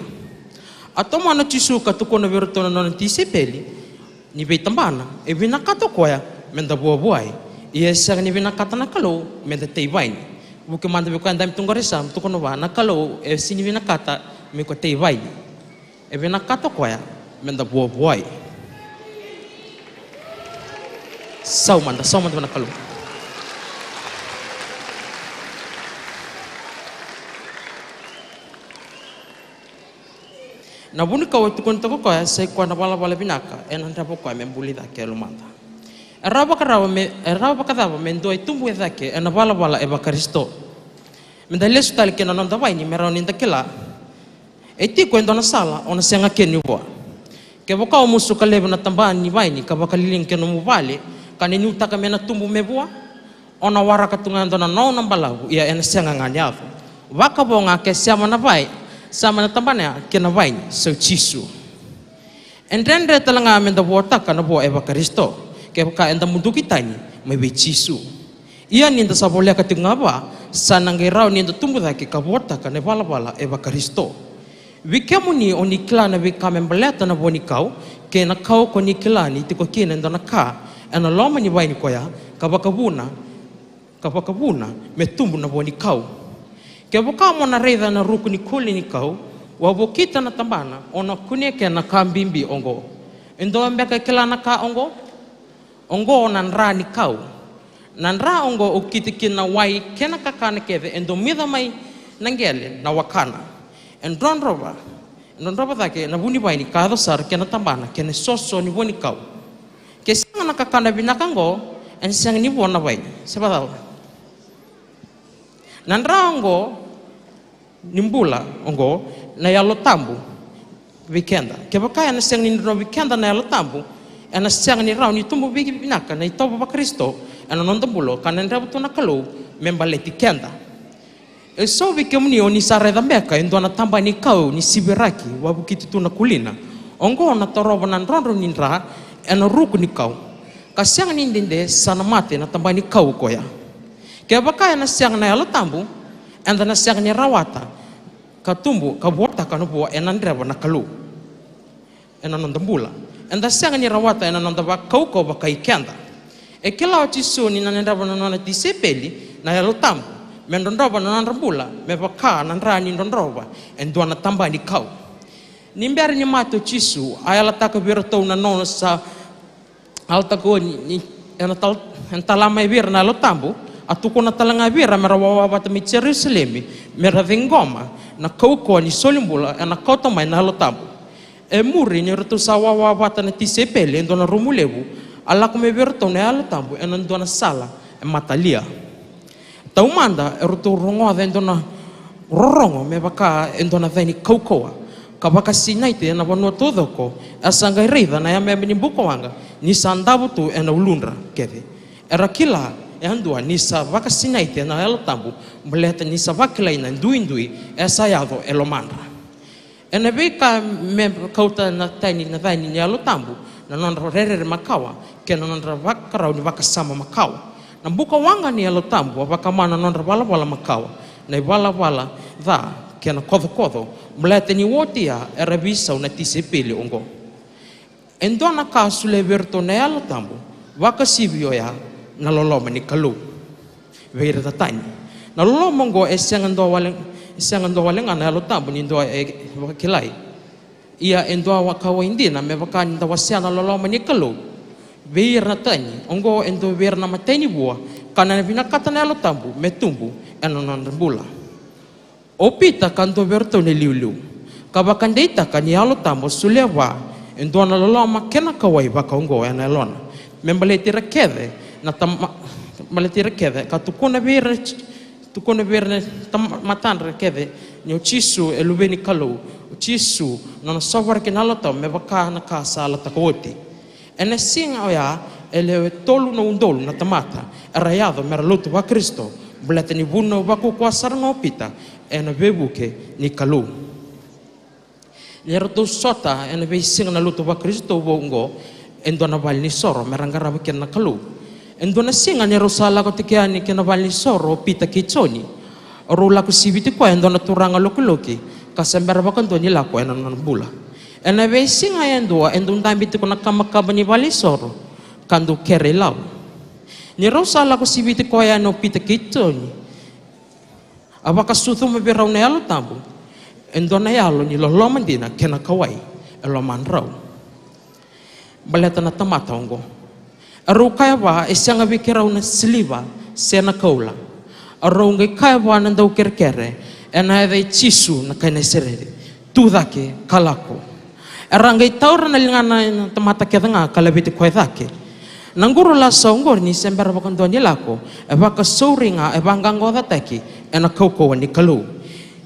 A tomana o Jisu ka tukuna vei iratou na nona tisaipeli ni veitabana, e vinakata o koya meda vuavuai. Ia e sega ni vinakata na Kalou meda tei vaini. Vuki mada vei koya dabe tu qori sa tukuna vua, na Kalou e sega ni vinakata me ko tei vaini. E vinakata o koya meda vuavuai. Sau mada, sau mada vua na Kalou. Na vunikau e tukuna toka o koya, sa i koya na valavala vinaka, ena dreva o koya me buli cake e lomada. E rawa vakacava me, e rawa vakacava me dua e tubu e cake ena valavala e vaKarisito? Meda lesu tale kina na noda vaini me rawa ni da kila. E tiko e dua na sala o na sega kina ni vua. Kevaka o musuka laivi na taba ni vaini ka vakaliliga ki na nomu vale, ka nuitaka me na tubu me vua, o na waraka tu ga e dua na nona balavu, ia ena sega ga ni yaco. Vakavo ga ke sema na vai, sema na tabana ya kei na vaini, sa o Jisu. E dredre tale ga meda vuataka na vua e vaKarisito, kevaka eda muduki tani mai vei Jisu. Ia ni da sa voleka tiko ga vua, sa na qai rawa ni da tubu cake ka vuataka na ivalavala e vaKarisito. Vei kemuni o ni kila na veika me baleta na vuanikau, kei na kau ko ni kila ni tiko kina e dua na ka ena loma ni vaini koya, ka vakavuna, ka vakavuna me tubu na vuanikau. Kevaka mo na raica na ruku ni koli ni kau, wavokita na tabana, o na kunea kina na ka bibi oqo. E dua beka e kila na ka oqo? Oqo na dra ni kau. Na dra oqo o kiti kina na wai kei na kakana kece e domica mai na qele na wakana. E drodrova, e drodrova cake na vu ni vaini ka yaco sara kei na tabana kei na soso ni vuanikau. Ke sega na kakana vinaka oqo, ena sega ni vua na vaini. Se vacava? Na dra oqo ni bula oqo na Yalo Tabu vei keda. Kevaka ena sega ni drodro vei keda na Yalo Tabu, ena sega ni rawa ni tubu vei vinaka na itovo vaKarisito ena noda bula ka na dreva tu na Kalou me baleti keda. E so vei kemuni o ni sa raica beka e dua na taba ni kau ni siviraki wavokiti tu na kulina. Oqo na torova na drodro ni dra ena ruku ni kau. Ka sega ni dede sa na mate na taba ni kau koya. Kevaka ena sega na Yalo Tabu, eda na sega ni rawata ka tubu ka vuataka na vua ena dreva na Kalou ena noda bula. Eda sega ni rawata ena noda vakaukauwa vakai keda. E kila o Jisu ni na dreva na nona tisaipeli na Yalo Tabu me drodrova na nodra bula me vaka na dra ni drodrova e dua na taba ni kau. Ni bera ni mate o Jisu, a yalataka vei iratou na nona sa yalataka ni, ni ena tal-, ena tala mai vei ira na Yalo Tabu, a tukuna tale ga vei ira me ra wawa vata mai Jerusalemi, me ra ciqoma na kaukauwa ni solibula ena kauta mai na Yalo Tabu. E muri ni ratou sa wawa vata na tisaipeli e dua na rumu levu, a lako mai vei iratou na Yalo Tabu ena dua na sala e matalia. Taumada eratou rogoca e dua na rorogo me vaka e dua na ca ni kaukauwa, ka vakasinaiti ena vanua taucoko, e sa qai raica na yameyame ni bukawaqa ni sa davo tu ena uludra kece. Era kila yadua ni sa vakasinaiti ena Yalo Tabu, baleta ni sa vakilai na duidui e sa yaco e lomadra. Ena veika me kauta na tani na ca ni Yalo Tabu, na nodra rerere makawa kei na nodra vakarau ni vakasama makawa. Na buka waqa ni Yalo Tabu a vakama na nodra valavala makawa, na ivalavala ca kei na kocokoco, baleta ni oti ya era veisau na tisaipeli oqo. E dua na ka a solia vei iratou na Yalo Tabu vakasivia oya na loloma ni Kalou vei ira na tani. Na loloma oqo e sega dua wale, e sega dua wale ga na Yalo Tabu ni dua e vakilai. Ia e dua wa kauwai dina me vaka ni da wasea na loloma ni Kalou vei ira na tani. Oqo e dua vei ira na imatai ni vua ka na vinakata na Yalo Tabu me tubu ena nodra bula. O Pita ka dua vei iratou na iliuliu ka vakadeitaka ni Yalo Tabu a solia vua e dua na loloma kei na kauwai vakaoqo ena yalona me baleti ira kece na tama, baleti ira kece ka tukuna vei ira, tukuna vei ira na tama, matadra kece ni o Jisu e Luve ni Kalou, o Jisu na nona sovaraki na Yalo Tabu me vaka na ka sa yalataka oti. Ena siga oya e lewe tolu na udolu na tamata era yaco mera lotu vaKarisito, baleta ni vunau vakaukauwa sara ga o Pita ena veivuke ni Kalou. Ni ratou sota ena veisiga na lotu vaKarisito vou oqo e dua na valenisoro mera qarava kina na Kalou. E dua na siga ni rau sa lako tiko yani kina valenisoro o Pita kei Joni, rau lako siviti koya e dua na turaga lokiloki ka se bera vakadua ni lako ena nona bula. Ena veisiga yadua e dau dabe tiko na kabakaba ni valenisoro ka dau kere ilavo. Ni rau sa lako siviti koya yani o Pita kei Joni, a vakasucuma vei rau na Yalo Tabu e dua na yalo ni loloma dina kei na kauwai e lomadrau. Baleta na tamata oqo, e rau kaya vua e sega vei keirau na siliva se na koula. E rau qai kaya vua na daukerekere, ena yaca i Jisu na kai Nasareci, tu cake ka lako. Era qai taura na ligana na tamata kece ga ka laveti koya cake. Na qurulaso oqori ni se bera vakadua ni lako e vakasauri ga, e vaqaqacotaki ena kaukauwa ni Kalou.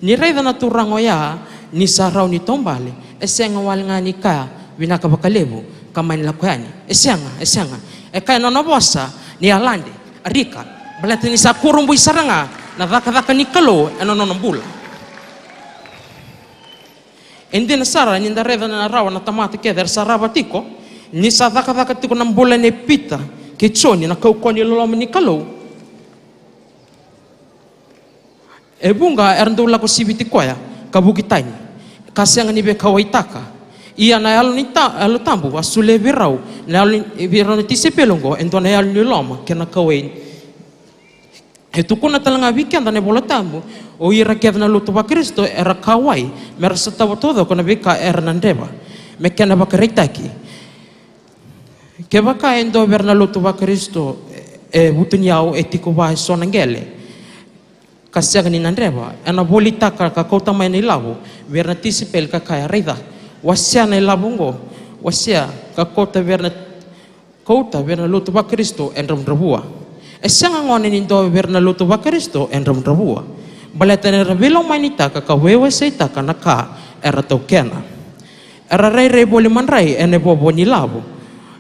Ni raica na turaga oya ni sa rawa ni taubale, e sega wale ga ni kaya vinaka vakalevu ka mani lako yani. E sega, e sega. E kaya na nona vosa ni alade, arika, baleta ni sa kurabui sara ga na cakacaka ni Kalou ena nona bula. E dina sara ni da raica na rawa na tamata kece era sarava tiko ni sa cakacaka tiko na bula nei Pita kei Joni na kaukauwa ni loloma ni Kalou. E vuqa era dau lako siviti koya ka vuki tani ka sega ni veikauwaitaka. Ia na Yalo ni Ta-, Yalo Tabu a solia vei rau, na yalo ni, vei rau na tisaipeli oqo e dua na yalo ni loloma kei na kauwai. E tukuna tale ga vei keda na iVola Tabu, o ira kece na lotu vaKarisito era kauwai mera sotava taucoko na veika era na dreva. Me kena vakaraitaki, kevaka e dua vei ira na lotu vaKarisito e vutuniyau, e tiko vua e so na qele ka sega ni na dreva, ena volitaka ka kauta mai na ilavo vei ira na tisaipeli ka kaya, raica, wasea na ilavo oqo, wasea ka kauta vei ira na kauta vei ira na lotu vaKarisito e dravudravua. E sega gona ni dua vei ira na lotu vaKarisito e dravudravua, baleta ni ra veilomani taka ka veiwaseitaka na ka era taukena. Era rairai voli madrai ena ivovo ni lavo.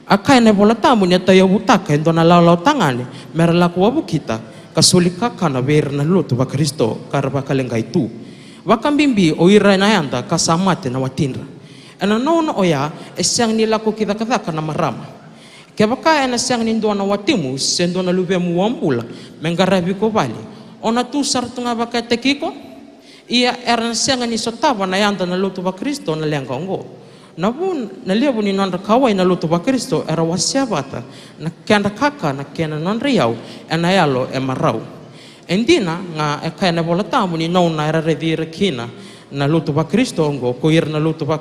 A kaya na iVola Tabu ni a tauyavutaka e dua na lawalawa tagane mera lako wavokita ka soli kakana vei ira na lotu vaKarisito ka ra vakaleqai tu, vakabibi o ira na yada ka sa mate na watidra. Ena gauna oya e sega ni lako ki cakacaka na marama. Kevaka ena sega ni dua na watimu se dua na luvemu uabula me qaravi iko vale, o na tu sara tu ga vakataki iko? Ia era na sega ni sotava na yada na lotu vaKarisito na leqa oqo. Na vu, na levu ni nodra kauwai na lotu vaKarisito era wasea vata na kedra kakana kei na nodra iyau ena yalo e marau. E dina ga e kaya na iVola Tabu ni gauna era raici ira kina na lotu vaKarisito oqo ko ira na lotu va,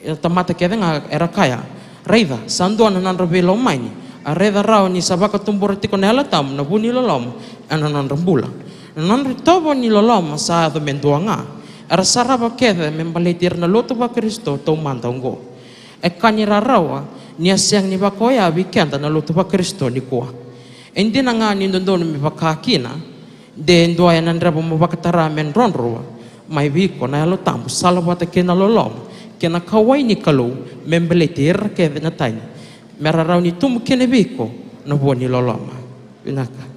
na tamata kece ga era kaya, raica, sa dua na nodra veilomani. A raica rawa ni sa vakatubura tiko na Yalo Tabu na vu ni loloma ena nodra bula. Na nodra itovo ni loloma sa yaco me dua ga. Era sarava kece me baleti ira na lotu vaKarisito taumada oqo. E ka ni rarawa ni a sega ni vaka oya vei keda na lotu vaKarisito nikua. E dina ga ni dodonu me vaka kina, de dua ena dreva mo vakatara me drodrova mai vei iko na Yalo Tabu, salavata kei na loloma kei na kauwai ni Kalou, me baleti ira kece na tani, me rarawa ni tubu kina vei iko na vua ni loloma. Vinaka.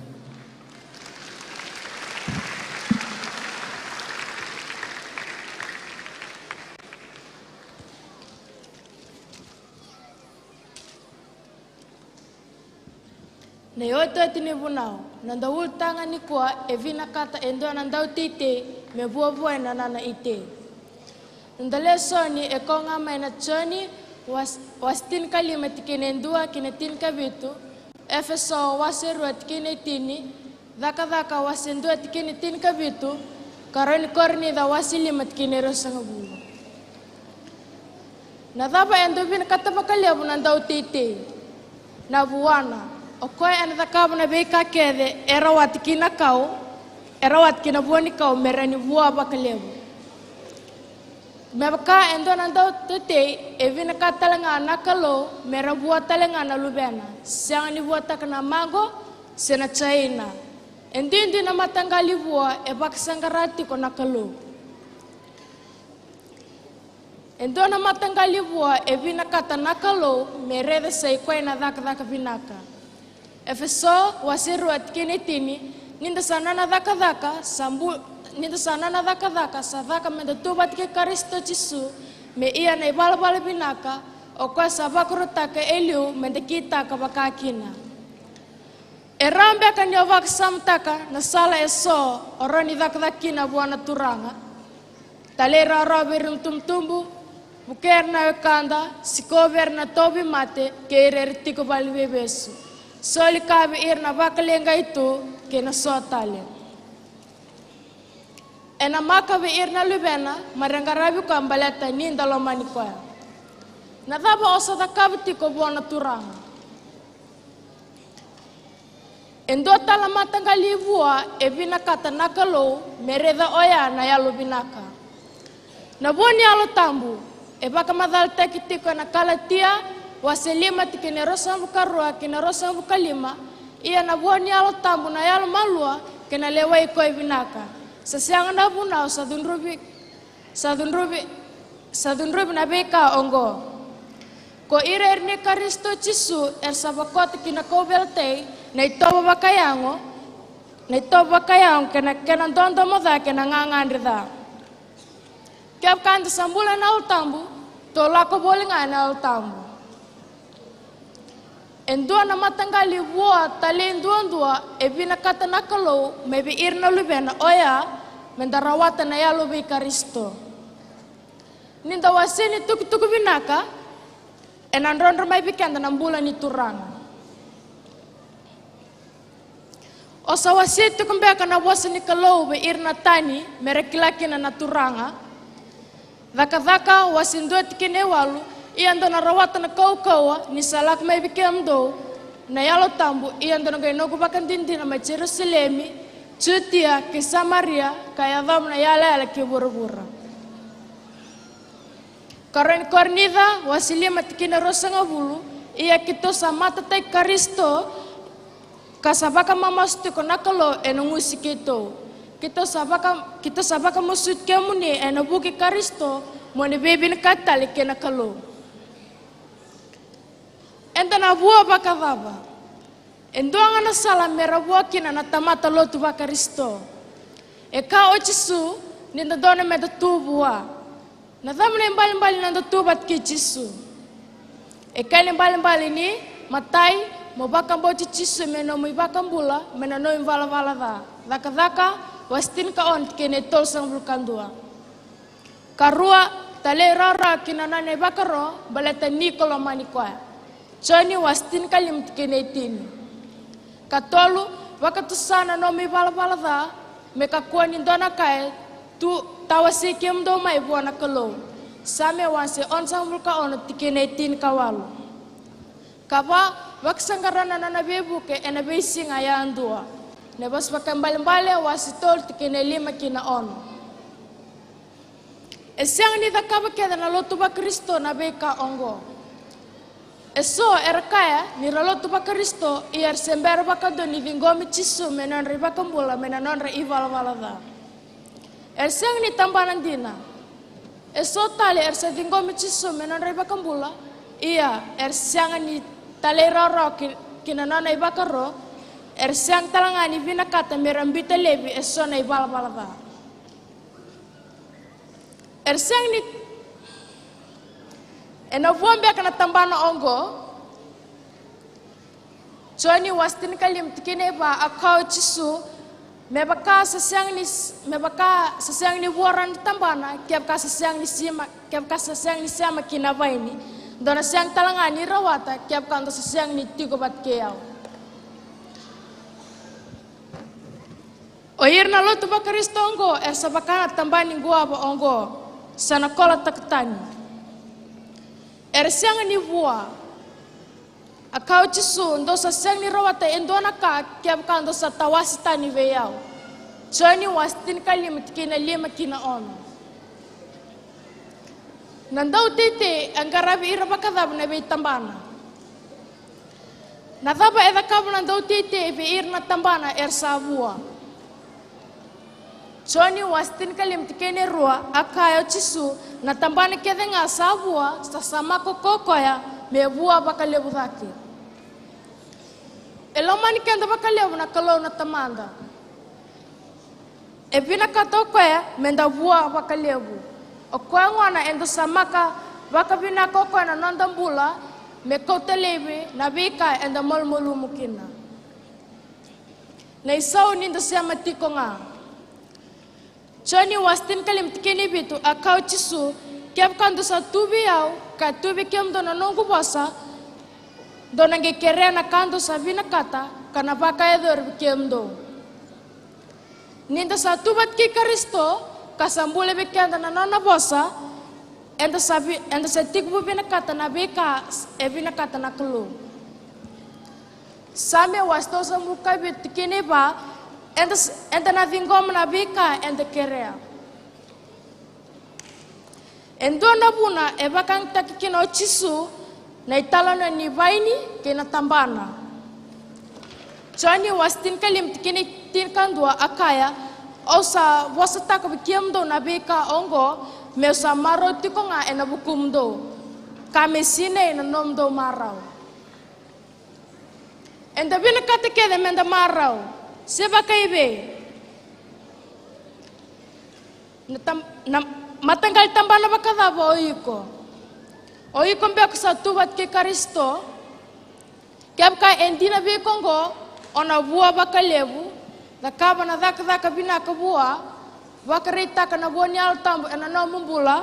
Na iotioti ni vunau. Na dauulutaga nikua e vinakata e dua na dauteitei me vuavua ena nona itei. Na noda lesoni e kau ga mai na Joni wase, wase tinikalima tikina e dua ki na tinikavitu, Efeso wase rua tikina e tini, Cakacaka wase dua tikina e tinikavitu, karua ni Korinica wase lima tikina e ruasagavulu. Na cava e dau vinakata vakalevu na dauteitei? Na vuana. O koya ena cakava na veika kece e rawati ki na kau, e rawati ki na vua ni kau me rawa ni vua vakalevu. Me vaka e dua na dauteitei, e vinakata tale ga na Kalou me ra vua tale ga na luvena, sega ni vuataka na mago se na jaina. E duidui na mataqali vua e vakasaqara tiko na Kalou. E dua na mataqali vua e vinakata na Kalou me raica sa i koya na cakacaka vinaka. Efeso wase rua tikina e tini, ni da sa nona cakacaka sa bu-, ni da sa nona cakacaka sa caka me da tu vata kei Karisito Jisu, me ia na ivalavala vinaka o koya sa vakarautaka e liu me da kitaka vaka kina. E rawa beka ni o vakasamataka na sala e so o rawa ni cakacaka kina vua na Turaga? Talairawarawa vei ira na tubutubu, vukei ira na wekada, sikovi ira na tauvimate kei ira era tiko valeniveivesu, soli ka vei ira na vakaleqai tu, kei na so tale. E namaka vei ira na luvena, ma ra qaravi koya baleta ni da lomani koya. Na cava o sa cakava tiko vua na Turaga? E dua tale na mataqali vua e vinakata na Kalou me raica oya na yalo vinaka. Na vua ni Yalo Tabu e vakamacalataki tiko ena Kalatia wase lima tikina e ruasagavulu ka rua ki na ruasagavulu ka lima, ia na vua ni Yalo Tabu na yalomalua kei na lewai koya vinaka. Sa sega na vunau sa cudruvi, sa cudruvi, sa cudruvi na veika oqo. Ko ira era nei Karisito Jisu era sa vakota ki na kauveilatai na itovo vakayago, na itovo vakayago kei na, kei na dodomo ca kei na gagadre ca. Kevaka eda sa bula ena Yalo Tabu, tou lako voli ga ena Yalo Tabu. E dua na mataqali vua talei duadua e vinakata na Kalou mai vei ira na luvena, oya me da rawata na yalo vei Karisito. Ni da wasea na itukutuku vinaka, ena drodro mai vei keda na bula ni Turaga. O sa wasea tiko beka na vosa ni Kalou vei ira na tani me ra kila kina na Turaga? Cakacaka wase dua tikina e walu, ia dou na rawata na kaukauwa ni sa lako mai vei kemudou na Yalo Tabu, ia dou na qai noqu ivakadinadina mai Jerusalemi, Jutia kei Samaria, ka yacova na iyalayala ki vuravura. Karua ni Korinica wase lima tikina e ruasagavulu, ia keitou sa matataki Karisito, ka sa vakamamasu tiko na Kalou ena gusu i keitou. Keitou sa vaka, keitou sa vakamasuti kemuni ena vuku i Karisito, mo ni veivinakati tale kei na Kalou. Eda na vua vakacava? E dua ga na sala me ra vua kina na tamata lotu vaKarisito. E kaya o Jisu ni dodonu me da tu vua. Na cava na ibalebale ni noda tu vata kei Jisu? E kaya na ibalebale ni, matai, mo vakabauti Jisu me nomu iVakabula, me na nomu ivalavala ca. Cakacaka wase tinikaono tikina e tolusagavulu ka dua. Karua, talairawarawa ki na nona ivakaro baleta ni ko lomani koya. Joni wase tinikalima tikina e tini. Katolu, vakatusa na nomu ivalavala ca me kakua ni dua na ka e tu tawasei kemudou mai vua na Kalou. Same wase onosagavulu ka ono tikina e tinikawalu. Kava, vakasaqara na nona veivuke ena veisiga yadua. Na Vosa Vakaibalebale wase tolu tikina e lima ki na ono. E sega ni cakava kece na lotu vaKarisito na veika oqo. E so era kaya ni ra lotu vaKarisito, ia era se bera vakadua ni ciqomi Jisu me nodra iVakabula mai na nodra ivalavala ca. Era sega ni tabana dina. E so tale era sa ciqomi Jisu me nodra iVakabula, ia era sega ni talairawarawa ki, ki na nona ivakaro, era sega tale ga ni vinakata me ra biuta laivi e so na ivalavala ca. Era sega ni, ena vua beka na tabana oqo, Joni wase tinikalima tikina e va, a kaya o Jisu, me vaka sa sega ni, me vaka sa sega ni vua rawa na tabana, kevaka sa sega ni sema, kevaka sa sega ni sema ki na vaini, dou na sega tale ga ni rawata, kevaka dou sa sega ni tiko vata kei au. O ira na lotu vaKarisito oqo era sa vaka na tabana ni guava oqo, sa na kolataka tani. Era sega ni vua. A kaya o Jisu, dou sa sega ni rawata e dua na ka kevaka dou sa tawase tani vei au. Joni wase tinikalima tikina lima ki na ono. Na dauteitei e qaravi ira vakacava na veitabana? Na cava e cakava na dauteitei vei ira na tabana era sa vua? Joni wase tinikalima tikina e rua, a kaya o Jisu, na tabana kece ga sa vua, sa samaka ko koya me vua vakalevu cake. E lomani keda vakalevu na Kalou na Tamada. E vinakata o koya meda vua vakalevu. O koya gona eda samaka vakavinaka o koya na noda bula, me kauta laivi na veika eda malumalumu kina. Na isau ni da sema tiko ga. Joni wase tinikalima tikina e vitu, a kaya o Jisu, kevaka dou sa tu vei au, ka tu vei kemudou na noqu vosa, dou na qai kerea na ka dou sa vinakata, ka na vakayacori vei kemudou. Ni da sa tu vata kei Karisito, ka sa bula vei keda na nona vosa, eda sa vi-, eda sa tekivu vinakata na veika e vinakata na Kalou. Same wase tolusagavulu ka vitu tikina e va, eda s-, eda na ciqoma na veika eda kerea. E dua na vuna e vakayagataki kina o Jisu na italanoa ni vaini kei na tabana. Joni wase tinikalima tikina e tinikadua a kaya, au sa vosataka vei kemudou na veika oqo, meu sa marau tiko ga ena vukumudou, ka me sinai na nomudou marau. Eda vinakata kece meda marau, se vakaivei? Na tam-, na mataqali tabana vakacava o iko? O iko beka sa tu vata kei Karisito? Kevaka e dina vei iko oqo, o na vua vakalevu, cakava na cakacaka vinaka vua, vakaraitaka na vua ni Yalo Tabu ena nomu bula,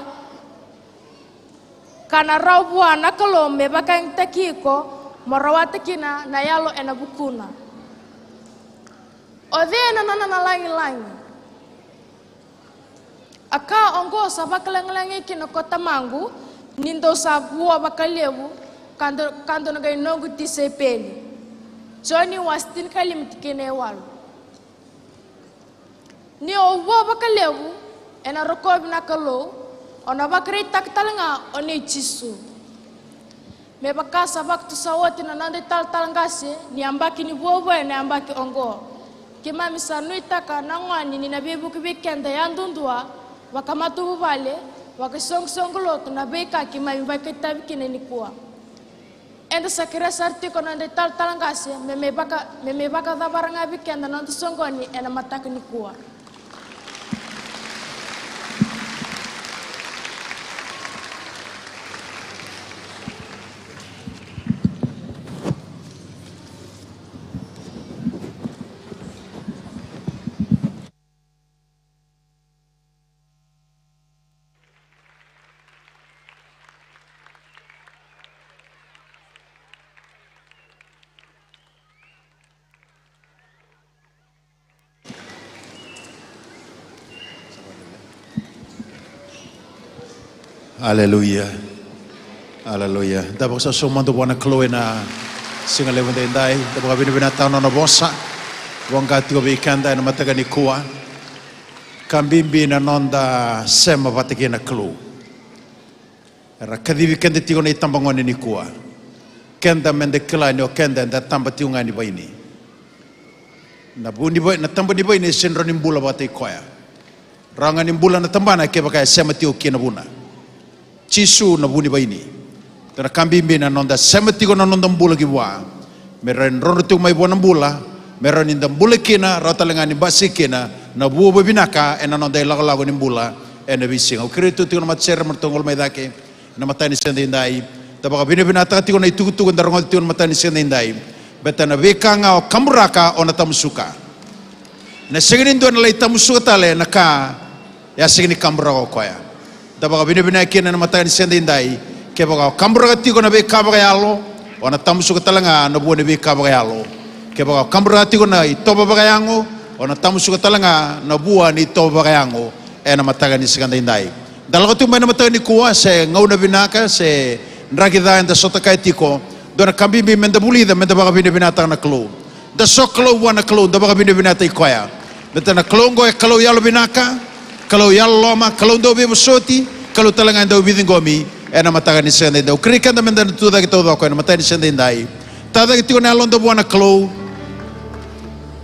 ka na rawa vua na Kalou me vakayagataki iko mo rawata kina na yalo ena vukuna. O cei ena nona na lagilagi? A ka oqo sa vakalagilagi kina ko Tamaqu, ni dou sa vua vakalevu, ka dou, ka dou na qai noqu tisaipeli. Joni wase tinikalima tikina e walu. Ni o vua vakalevu ena rokovi na Kalou, o na vakaraitaka tale ga o nei Jisu. Me vaka sa vakatusa oti na noda italatala qase ni yabaki ni vuavuai ena yabaki oqo. Keimami sa nuitaka na gone ni na veivuke vei keda yadudua, vakamatavuvale, vakaisoqosoqo lotu na veika keimami vakaitavi kina nikua. Eda sa kerea sara tiko na noda italatala qase me mai vaka, me mai vakacavara ga vei keda na noda soqoni ena mataka nikua. Aleluya. Aleluya. Da vakasausau mada vua na Kalou ena siga levu edaidai. Da vakavinavinakataka na nona vosa. Voqa tiko vei keda ena mataka nikua. Ka bibi na noda sema vata kei na Kalou. Era kacivi keda tiko na itabagone nikua. Keda meda kila ni o keda eda taba tiko ga ni vaini. Na vu ni vai-, na taba ni vaini e sega ni rawa ni bula vakataki koya. Rawa ga ni bula na tabana kevaka e sema tiko kina na vuna. Jisu na vu ni vaini. Dua na ka bibi na noda sema tiko na noda bula ki vua. Me rawa ni drodro tiko mai vua na bula. Me rawa ni da bula kina, rawa tale ga ni basika kina na vua vavinaka ena noda ilakolako ni bula ena veisiga. Au kerei tu tiko na matasere me ratou gole mai cake ena mataka ni siga edaidai. Da vakavinavinakataka tiko na itukutuku eda rogoca tiko ena mataka ni siga edaidai. Beta na veika ga o kaburaka o na tamusuka. Na sega ni dua na lai tamusuka tale na ka e a sega ni kaburaka o koya. Da vakavinavinaka kina ena mataka ni siga daidai. Kevaka o kaburaka tiko na veika vakayalo, o na tamusuka tale ga na vua ni veika vakayalo. Kevaka o kaburaka tiko na itovo vakayago, o na tamusuka tale ga na vua ni itovo vakayago. Ena mataka ni siga daidai, da lako tiko mai na mataka nikua, se gauna vinaka se draki ca eda sota kaya tiko. Dua na ka bibi meda vulica, meda vakavinavinataka na Kalou. Da sokalou vua na Kalou, da vakavinavinataki koya. Beta na Kalou oqo e Kalou yalovinaka, Kalou yalololoma, Kalou dau veivosoti, Kalou tale ga e dau veiciqomi. Ena mataka ni siga daidai, au kerei keda meda na tucake taucoko ena mataka ni siga daidai. Tacake tiko na yaloda vua na Kalou.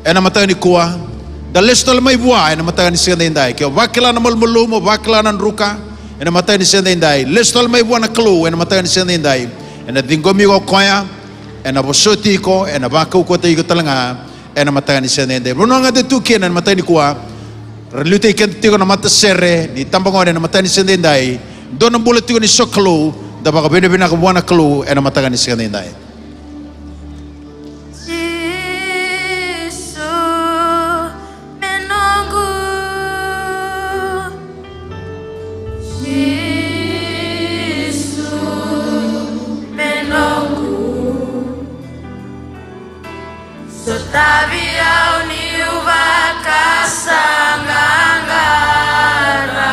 Ena mataka nikua, da lesu tale mai vua ena mataka ni siga daidai. Ke o vakila na malumalumu, o vakila na druka, ena mataka ni siga daidai, lesu tale mai vua na Kalou ena mataka ni siga daidai. Ena ciqomi iko o koya, ena vosoti iko, ena vakaukauwataki iko tale ga. Ena mataka ni siga daidai, vanua ga da tu kina ena mataka nikua, ra liutaki keda tiko na matasere ni tabagone ena mataka ni siga daidai. Dua na bula tiko ni sokalou, da vakavinavinaka vua na Kalou ena mataka ni siga daidai. Jisu me noqu, Jisu me noqu, sotavi au niu vakasaqaqara.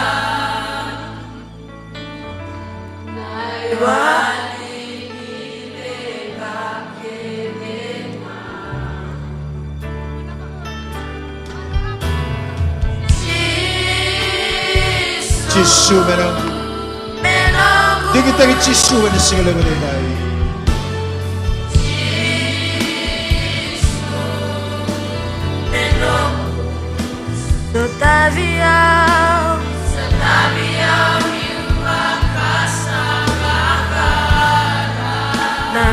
Jisu me noqu. Digitaki Jisu ena siga levu edaidai. Sotavi au. Sotavi au niu vakasaqaqara. Na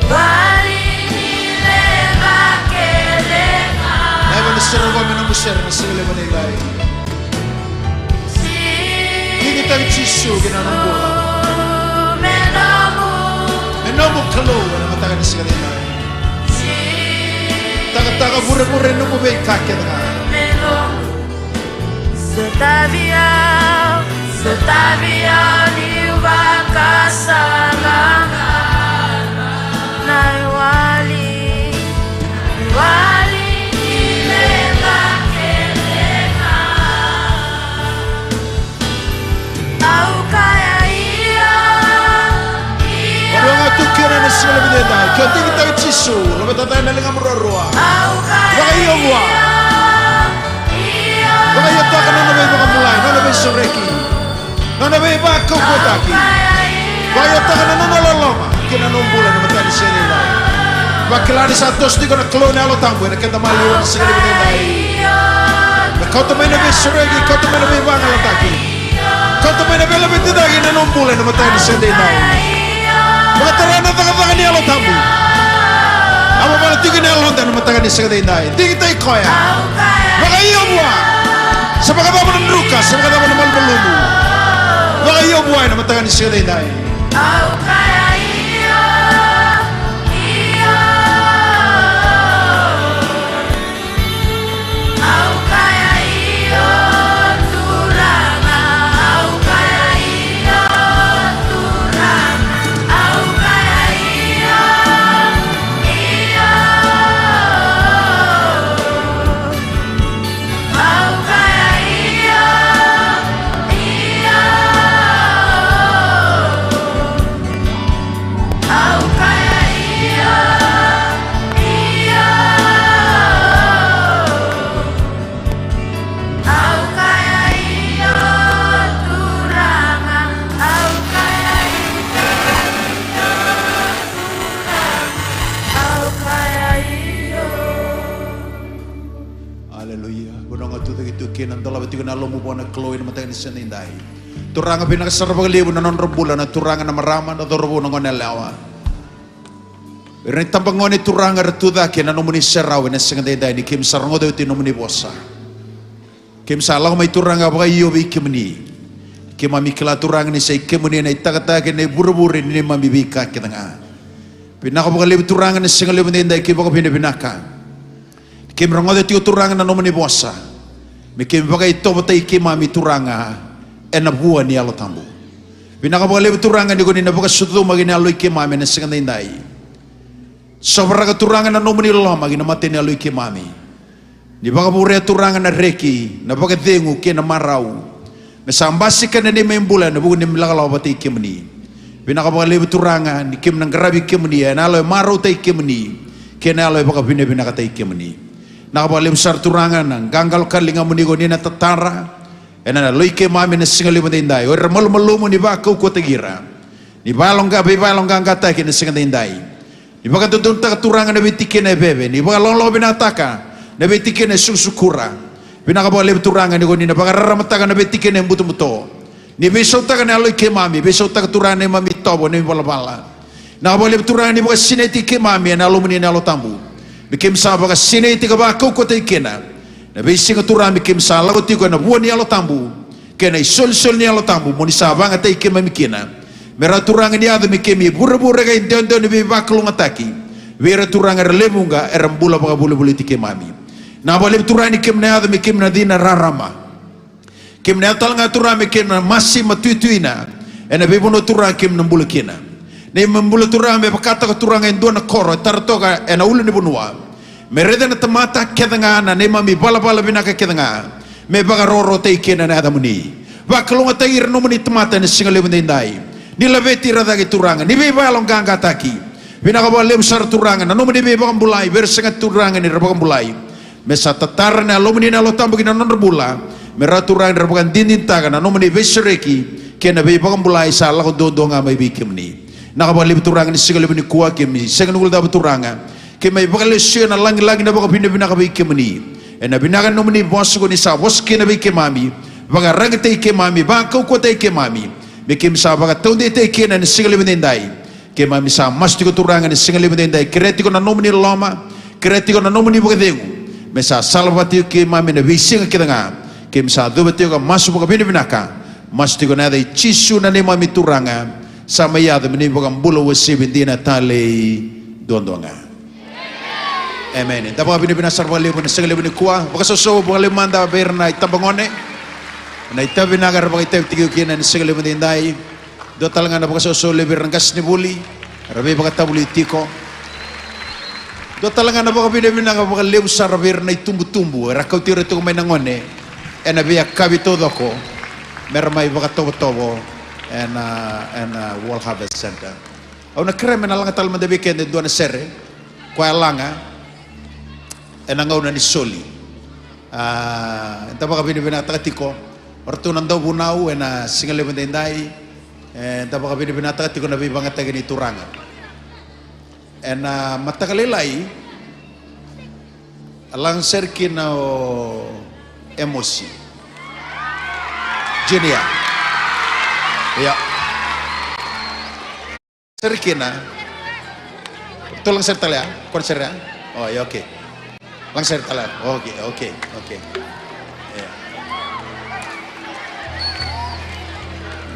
vale ni leqa kece ga. Na yava ni sere qo me nomu sere na siga levu edaidai. Digitaki Jisu ki na nomu bula. Me nomu Kalou ena mataka ni siga edaidai. Takataka vurevure nomu veika kece ga. Sotavi au, sotavi au niu vakasaqaqara. Na iwali, iwali ni leqa kece ga. Au kaya io, io. Vanua ga tu kina ena siga levu edaidai, ke o digitaki Jisu, laveta tani na ligamu ruarua. Au kaya io vua. Io, io. Vakaiotaka na nona veivakabulai, na nona veisereki, na nona veivakaukauwataki. Au kaya io. Vakaiotaka na nona loloma ki na nomu bula ena mataka ni siga edaidai. Vakila ni sa toso tiko na Kalou na Yalo Tabu ena keda maliwa ena siga levu edaidai. Me kauta mai na veisereki, kauta mai na veivagalalataki, kauta mai na veilaveti cake ena nomu bula ena mataka ni siga edaidai. Vakatara na cakacaka ni Yalo Tabu. A vavala tiko na yaloda ena mataka ni siga edaidai. Digitaki koya. Vakaio vua. Se vakacava na druka, se vakacava na malumalumu, vakaio vua ena mataka ni siga edaidai. Au kaya io, io. Au kaya io, Turaga. Au kaya io, Turaga. Au kaya io, io. Au kaya io, io. Au kaya io, io. Au kaya io, Turaga. Au kaya io, io, Turaga. Au kaya io. Aleluya. Vanua ga o tucake tu kina, dolava tiko na yalomu vua na Kalou ena mataka ni siga edaidai. Turaga, vinaka sara vakalevu na nodra bula na turaga, na marama, na cauravou, na goneyalewa. Ira na itabagone, Turaga, era tucake ena nomuni serau ena siga edaidai, ni keimami sa rogoca oti na nomuni vosa. Keimami sa lako mai, Turaga, vakaio vei kemuni. Keimami kila, Turaga, ni sa i kemuni na itakataka kei na ivurevure ni neimami veika kece ga. Vinaka vakalevu Turaga na siga levu edaidai, keimami vakavinavinaka. Keimami rogoca tiko Turaga na nomuni vosa. Me keimami vakaitovotai keimami Turaga ena vua ni Yalo Tabu. Vinaka vakalevu Turaga ni ko ni na vakasucuma ki na yalo i keimami ena siga edaidai. Sovaraka Turaga na nomuni loloma ki na mata ni yalo i keimami. Ni vakavurea Turaga na reki, na vakacegu kei na marau. Me sa basika na neimami bula ena vuku ni neimami lakolako vata kei kemuni. Vinaka vakalevu Turaga ni keimami na qaravi kemuni ena yalo e marautaki kemuni kei na yalo e vakavinavinakataki kemuni. Vinaka vakalevu sara Turaga na qaqalo ka ligamuni ko ni na tatara ena yalo i keimami ena siga levu edaidai. O ira malumalumu ni vakaukauwataki ira. Ni vayaloqa, veivayaloqaqataki ena siga edaidai. Ni vakadodonutaka Turaga na veitikina e veve, ni vakalogalogavinakataka na veitikina e sukusukura. Vinaka vakalevu Turaga ni ko ni na vakararamataka na veitikina e butobuto. Ni veisautaka na yalo i keimami, veisautaka Turaga na neimami itovo, neimami valavala. Vinaka vakalevu Turaga ni vakasinaiti keimami ena Yalomuni na Yalo Tabu. Me keimami sa vakasinaiti ka vakaukauwataki kina. Na veisiga Turaga me keimami sa lako tiko ena vua ni Yalo Tabu. Kei na isolisoli ni Yalo Tabu mo ni sa vakayagataki keimami kina. Me rawa Turaga ni yaco me keimami vuravura ka idewadewa ni veivakalougatataki vei ira Turaga era lewe vuqa era bula vakavolivoliti keimami. Vinaka vakalevu Turaga ni keimami na yaco me keimami na cina rarama. Keimami na yaco tale ga Turaga me keimami na masi ma tuituina ena veivanua Turaga keimami na bula kina. Neimami bula Turaga me vakataka Turaga e dua na koro e tara toka ena ulunivanua. Me raica na tamata kece ga na neimami valavala vinaka kece ga. Me vakarokorokotaki kina na yacamuni. Vakalougatataki ira nomuni tamata ena siga levu edaidai. Ni laveti ira cake Turaga, ni veivayaloqaqataki. Vinaka vakalevu sara Turaga na nomuni veivakabulai vei ira sega Turaga ni ra vakabulai. Me sa tatara na Yalomuni na Yalo Tabu ki na nodra bula. Me rawa Turaga ni ra vakadinadinataka na nomuni veisereki kei na veivakabulai sa lako duadua ga mai vei kemuni. Vinaka vakalevu Turaga ni siga levu nikua keimami sega ni guilecava Turaga. Keimami vakalesuya na lagilagi na vakavinavinaka vei kemuni. Ena vinaka ni nomuni vosa ko ni sa vosa kina vei keimami. Vakaraitaki keimami, vakaukauwataki keimami. Me keimami sa vakataudeitaki kina ena siga levu edaidai. Keimami sa masu tiko Turaga ena siga levu edaidai, kerea tiko na nomuni loloma, kerea tiko na nomuni vakacegu. Me sa salavata tiko keimami ena veisiga kece ga. Keimami sa cuva tiko ka masu vakavinavinaka. Masu tiko ena yaca i Jisu na neimami Turaga. Sa mai yaco me neimami iVakabula uasivi dina talei duadua ga. Emeni. Da vakavinavinaka sara vakalevu ena siga levu nikua. Vakasoso vakalevu mada vei ira na itabagone. Na itavi vinaka era vakaitavi tiko kina ena siga levu edaidai. Dua tale ga na vakasoso levu vei ira na qasenivuli era veivakatavulici tiko. Dua tale ga na vakavinavinaka vakalevu sara vei ira na itubutubu era kauti ira tiko mai na gone ena veiyakavi taucoko me ra mai vakatovotovo ena, ena World Harvest Centre. Au na kerea me na laga tale mada vei keda e dua na sere koya e laga ena gauna ni soli. A, eda vakavinavinakataka tiko o ratou na dauvunau ena siga levu edaidai. Eda vakavinavinakataka tiko na veivakayagataki ni Turaga. Ena mataka lailai a laga sere kina o Emosi Junior. Ia. Sere kina. Tou laga sere tale ya? Ko na sere ya? O, ia, okei. Laga sere tale ya? Okei, okei, okei. Ia.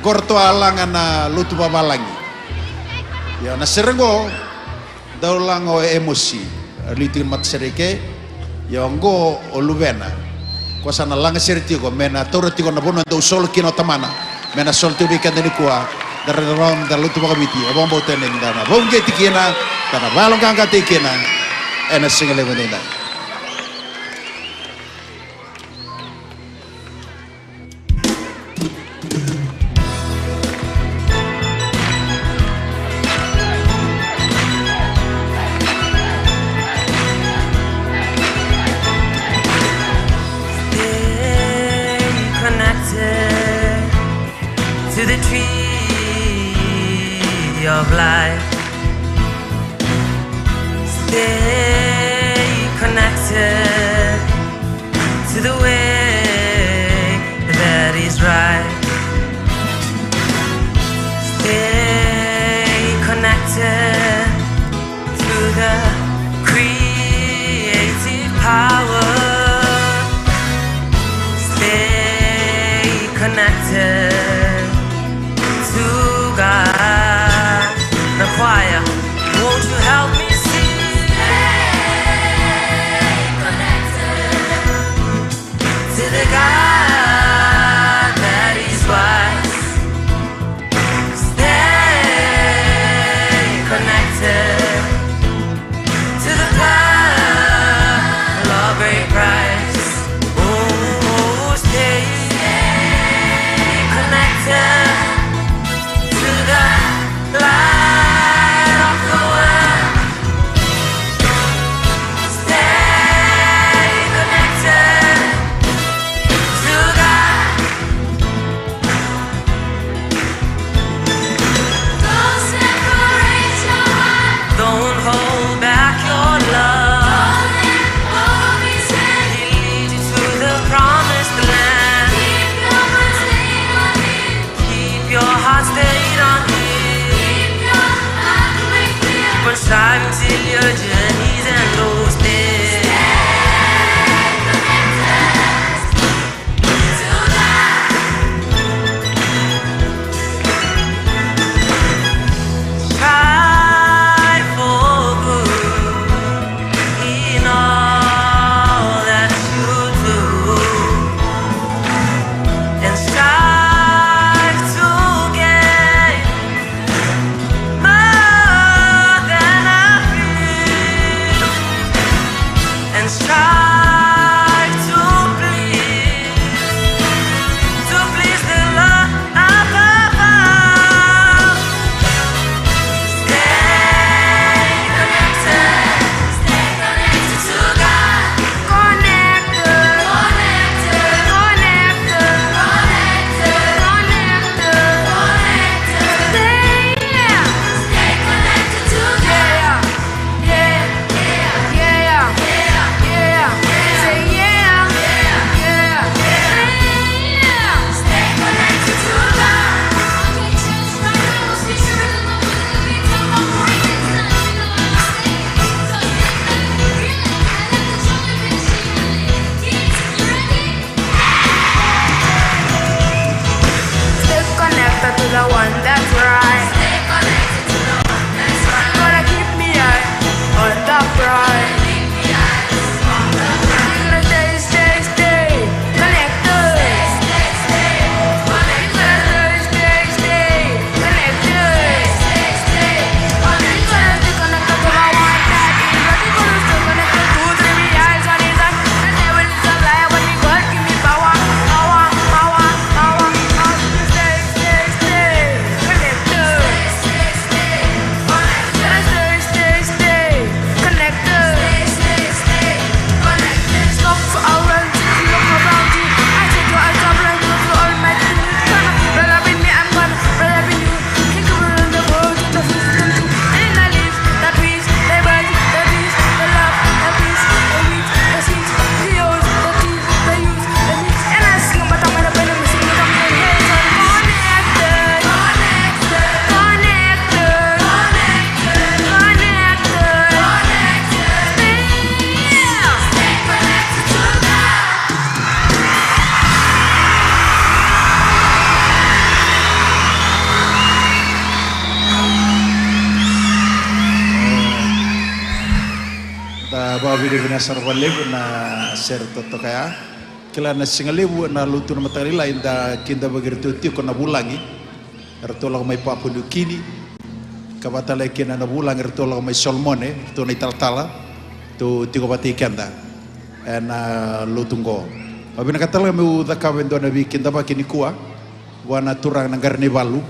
Qo ratou a laga na lotu vavalagi. Ia, na sere qo dau laga o Emosi. A liu tiko na matasere i ke. Ia, qo o luvena. Ko sa na laga sere tiko me na taura tiko na vanua dau solo kina o tamana. Me na solo tiko vei keda nikua. Da raica rawa na lotu vakaviti, e vakabauta ni da na vakauqeti kina, da na vakayaloqaqataki kina ena siga levu edaidai. Stay connected to the tree of life. Stay connected to the way that is right. Stay connected to the creative power. Stay connected to God. The choir, won't you Until your journey's endless. Strive for good in all that you do, and strive to gain more than a few, and strive to please, to please the Lord above all. Stay connected, stay connected to God. Connected, connected, connected, connected, connected. Stay, yeah. Stay connected to God. Yeah, yeah, yeah, yeah. Say yeah, yeah, yeah. Stay connected to God. Stay connected to the one that's right. Stay connected to the one that's right. Gonna keep me high on the prize. Gonna stay, stay, stay connected. Gonna stay, stay, stay connected. Da vakavinavinaka sara vakalevu na sere totoka ya. Kila na siga levu na lotu na mataka lailai da kidavaki iratou tiko na vulagi. Eratou lako mai Papua New Guinea. Ka vaka tale kina na vulagi eratou lako mai Solomone, eratou na italatala. Eratou tiko vata kei keda ena lotu qo. Au vinakata tale ga meu cakava e dua na veikidavaki nikua vua na turaga na Qara ni Valu.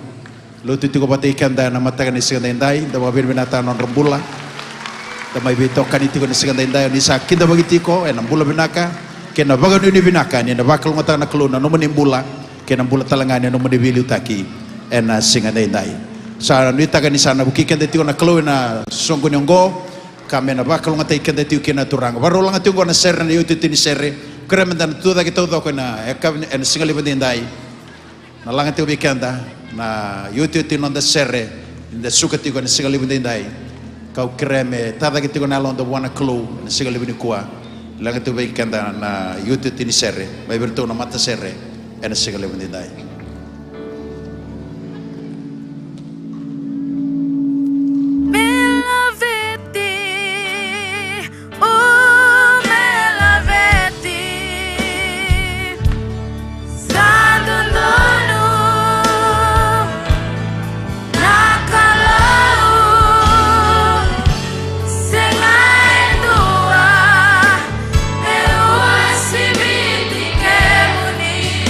Lotu tiko vata kei keda ena mataka ni siga daidai, da vakavinavinakataka na nodra bula. Da mai veitokani tiko ni siga daidai, o ni sa kidavaki tiko ena bula vinaka kei na vakanuinui vinaka, ni na vakalougatataka na Kalou na nomuni bula kei na bula tale ga ni nomuni veiliutaki ena siga daidai. Sa nuitaka ni sa na vukei keda tiko na Kalou ena soqoni oqo, ka me na vakalougatataki keda tiko kina na Turaga. Vakarau laga tiko oqo na sere, na iotioti ni sere. Kerea meda na tucake taucoko ena, ena siga levu daidai. Na laga tiko vei keda na iotioti ni noda sere, ni da suka tiko ena siga levu daidai. Kau kerea me tacake tiko na yaloda vua na Kalou ena siga levu nikua. Laga tiko vei keda na iotioti ni sere mai vei iratou na matasere ena siga levu daidai. Beloved, O me laveti, sa dodonu na Kalou, sega e dua e uasiviti kemuni.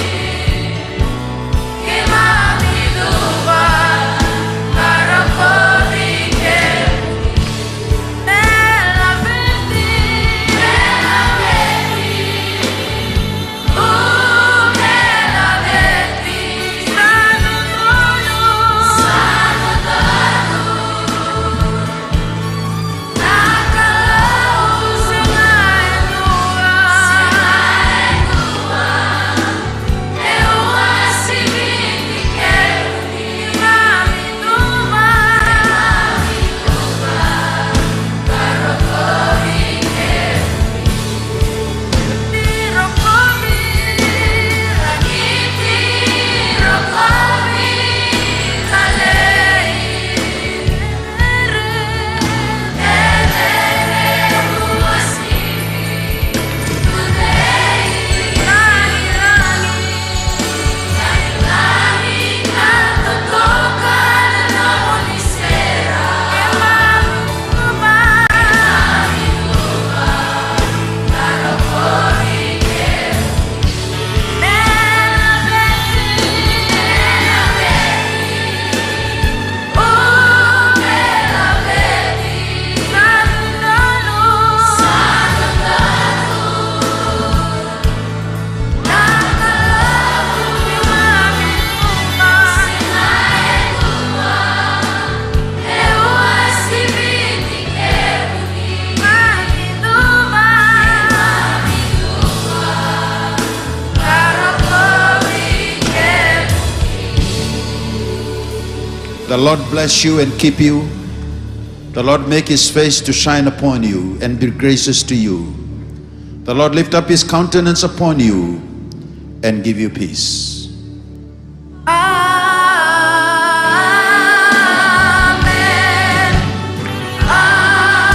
The Lord bless you and keep you. The Lord make his face to shine upon you and be gracious to you. The Lord lift up his countenance upon you and give you peace. Amen. Amen. Amen.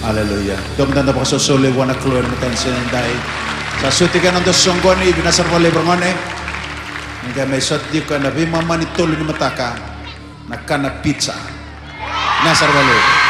Aleluya. Dou mada na vakasoso levu vua na Kalou ena mataka ni siga nidai. Sa soti kei na noda soqoni, vinaka sara vakalevu ragone. Ni qai mai sota tiko ena veimama ni tolu ni mataka, na kana pizza. Vinaka sara vakalevu.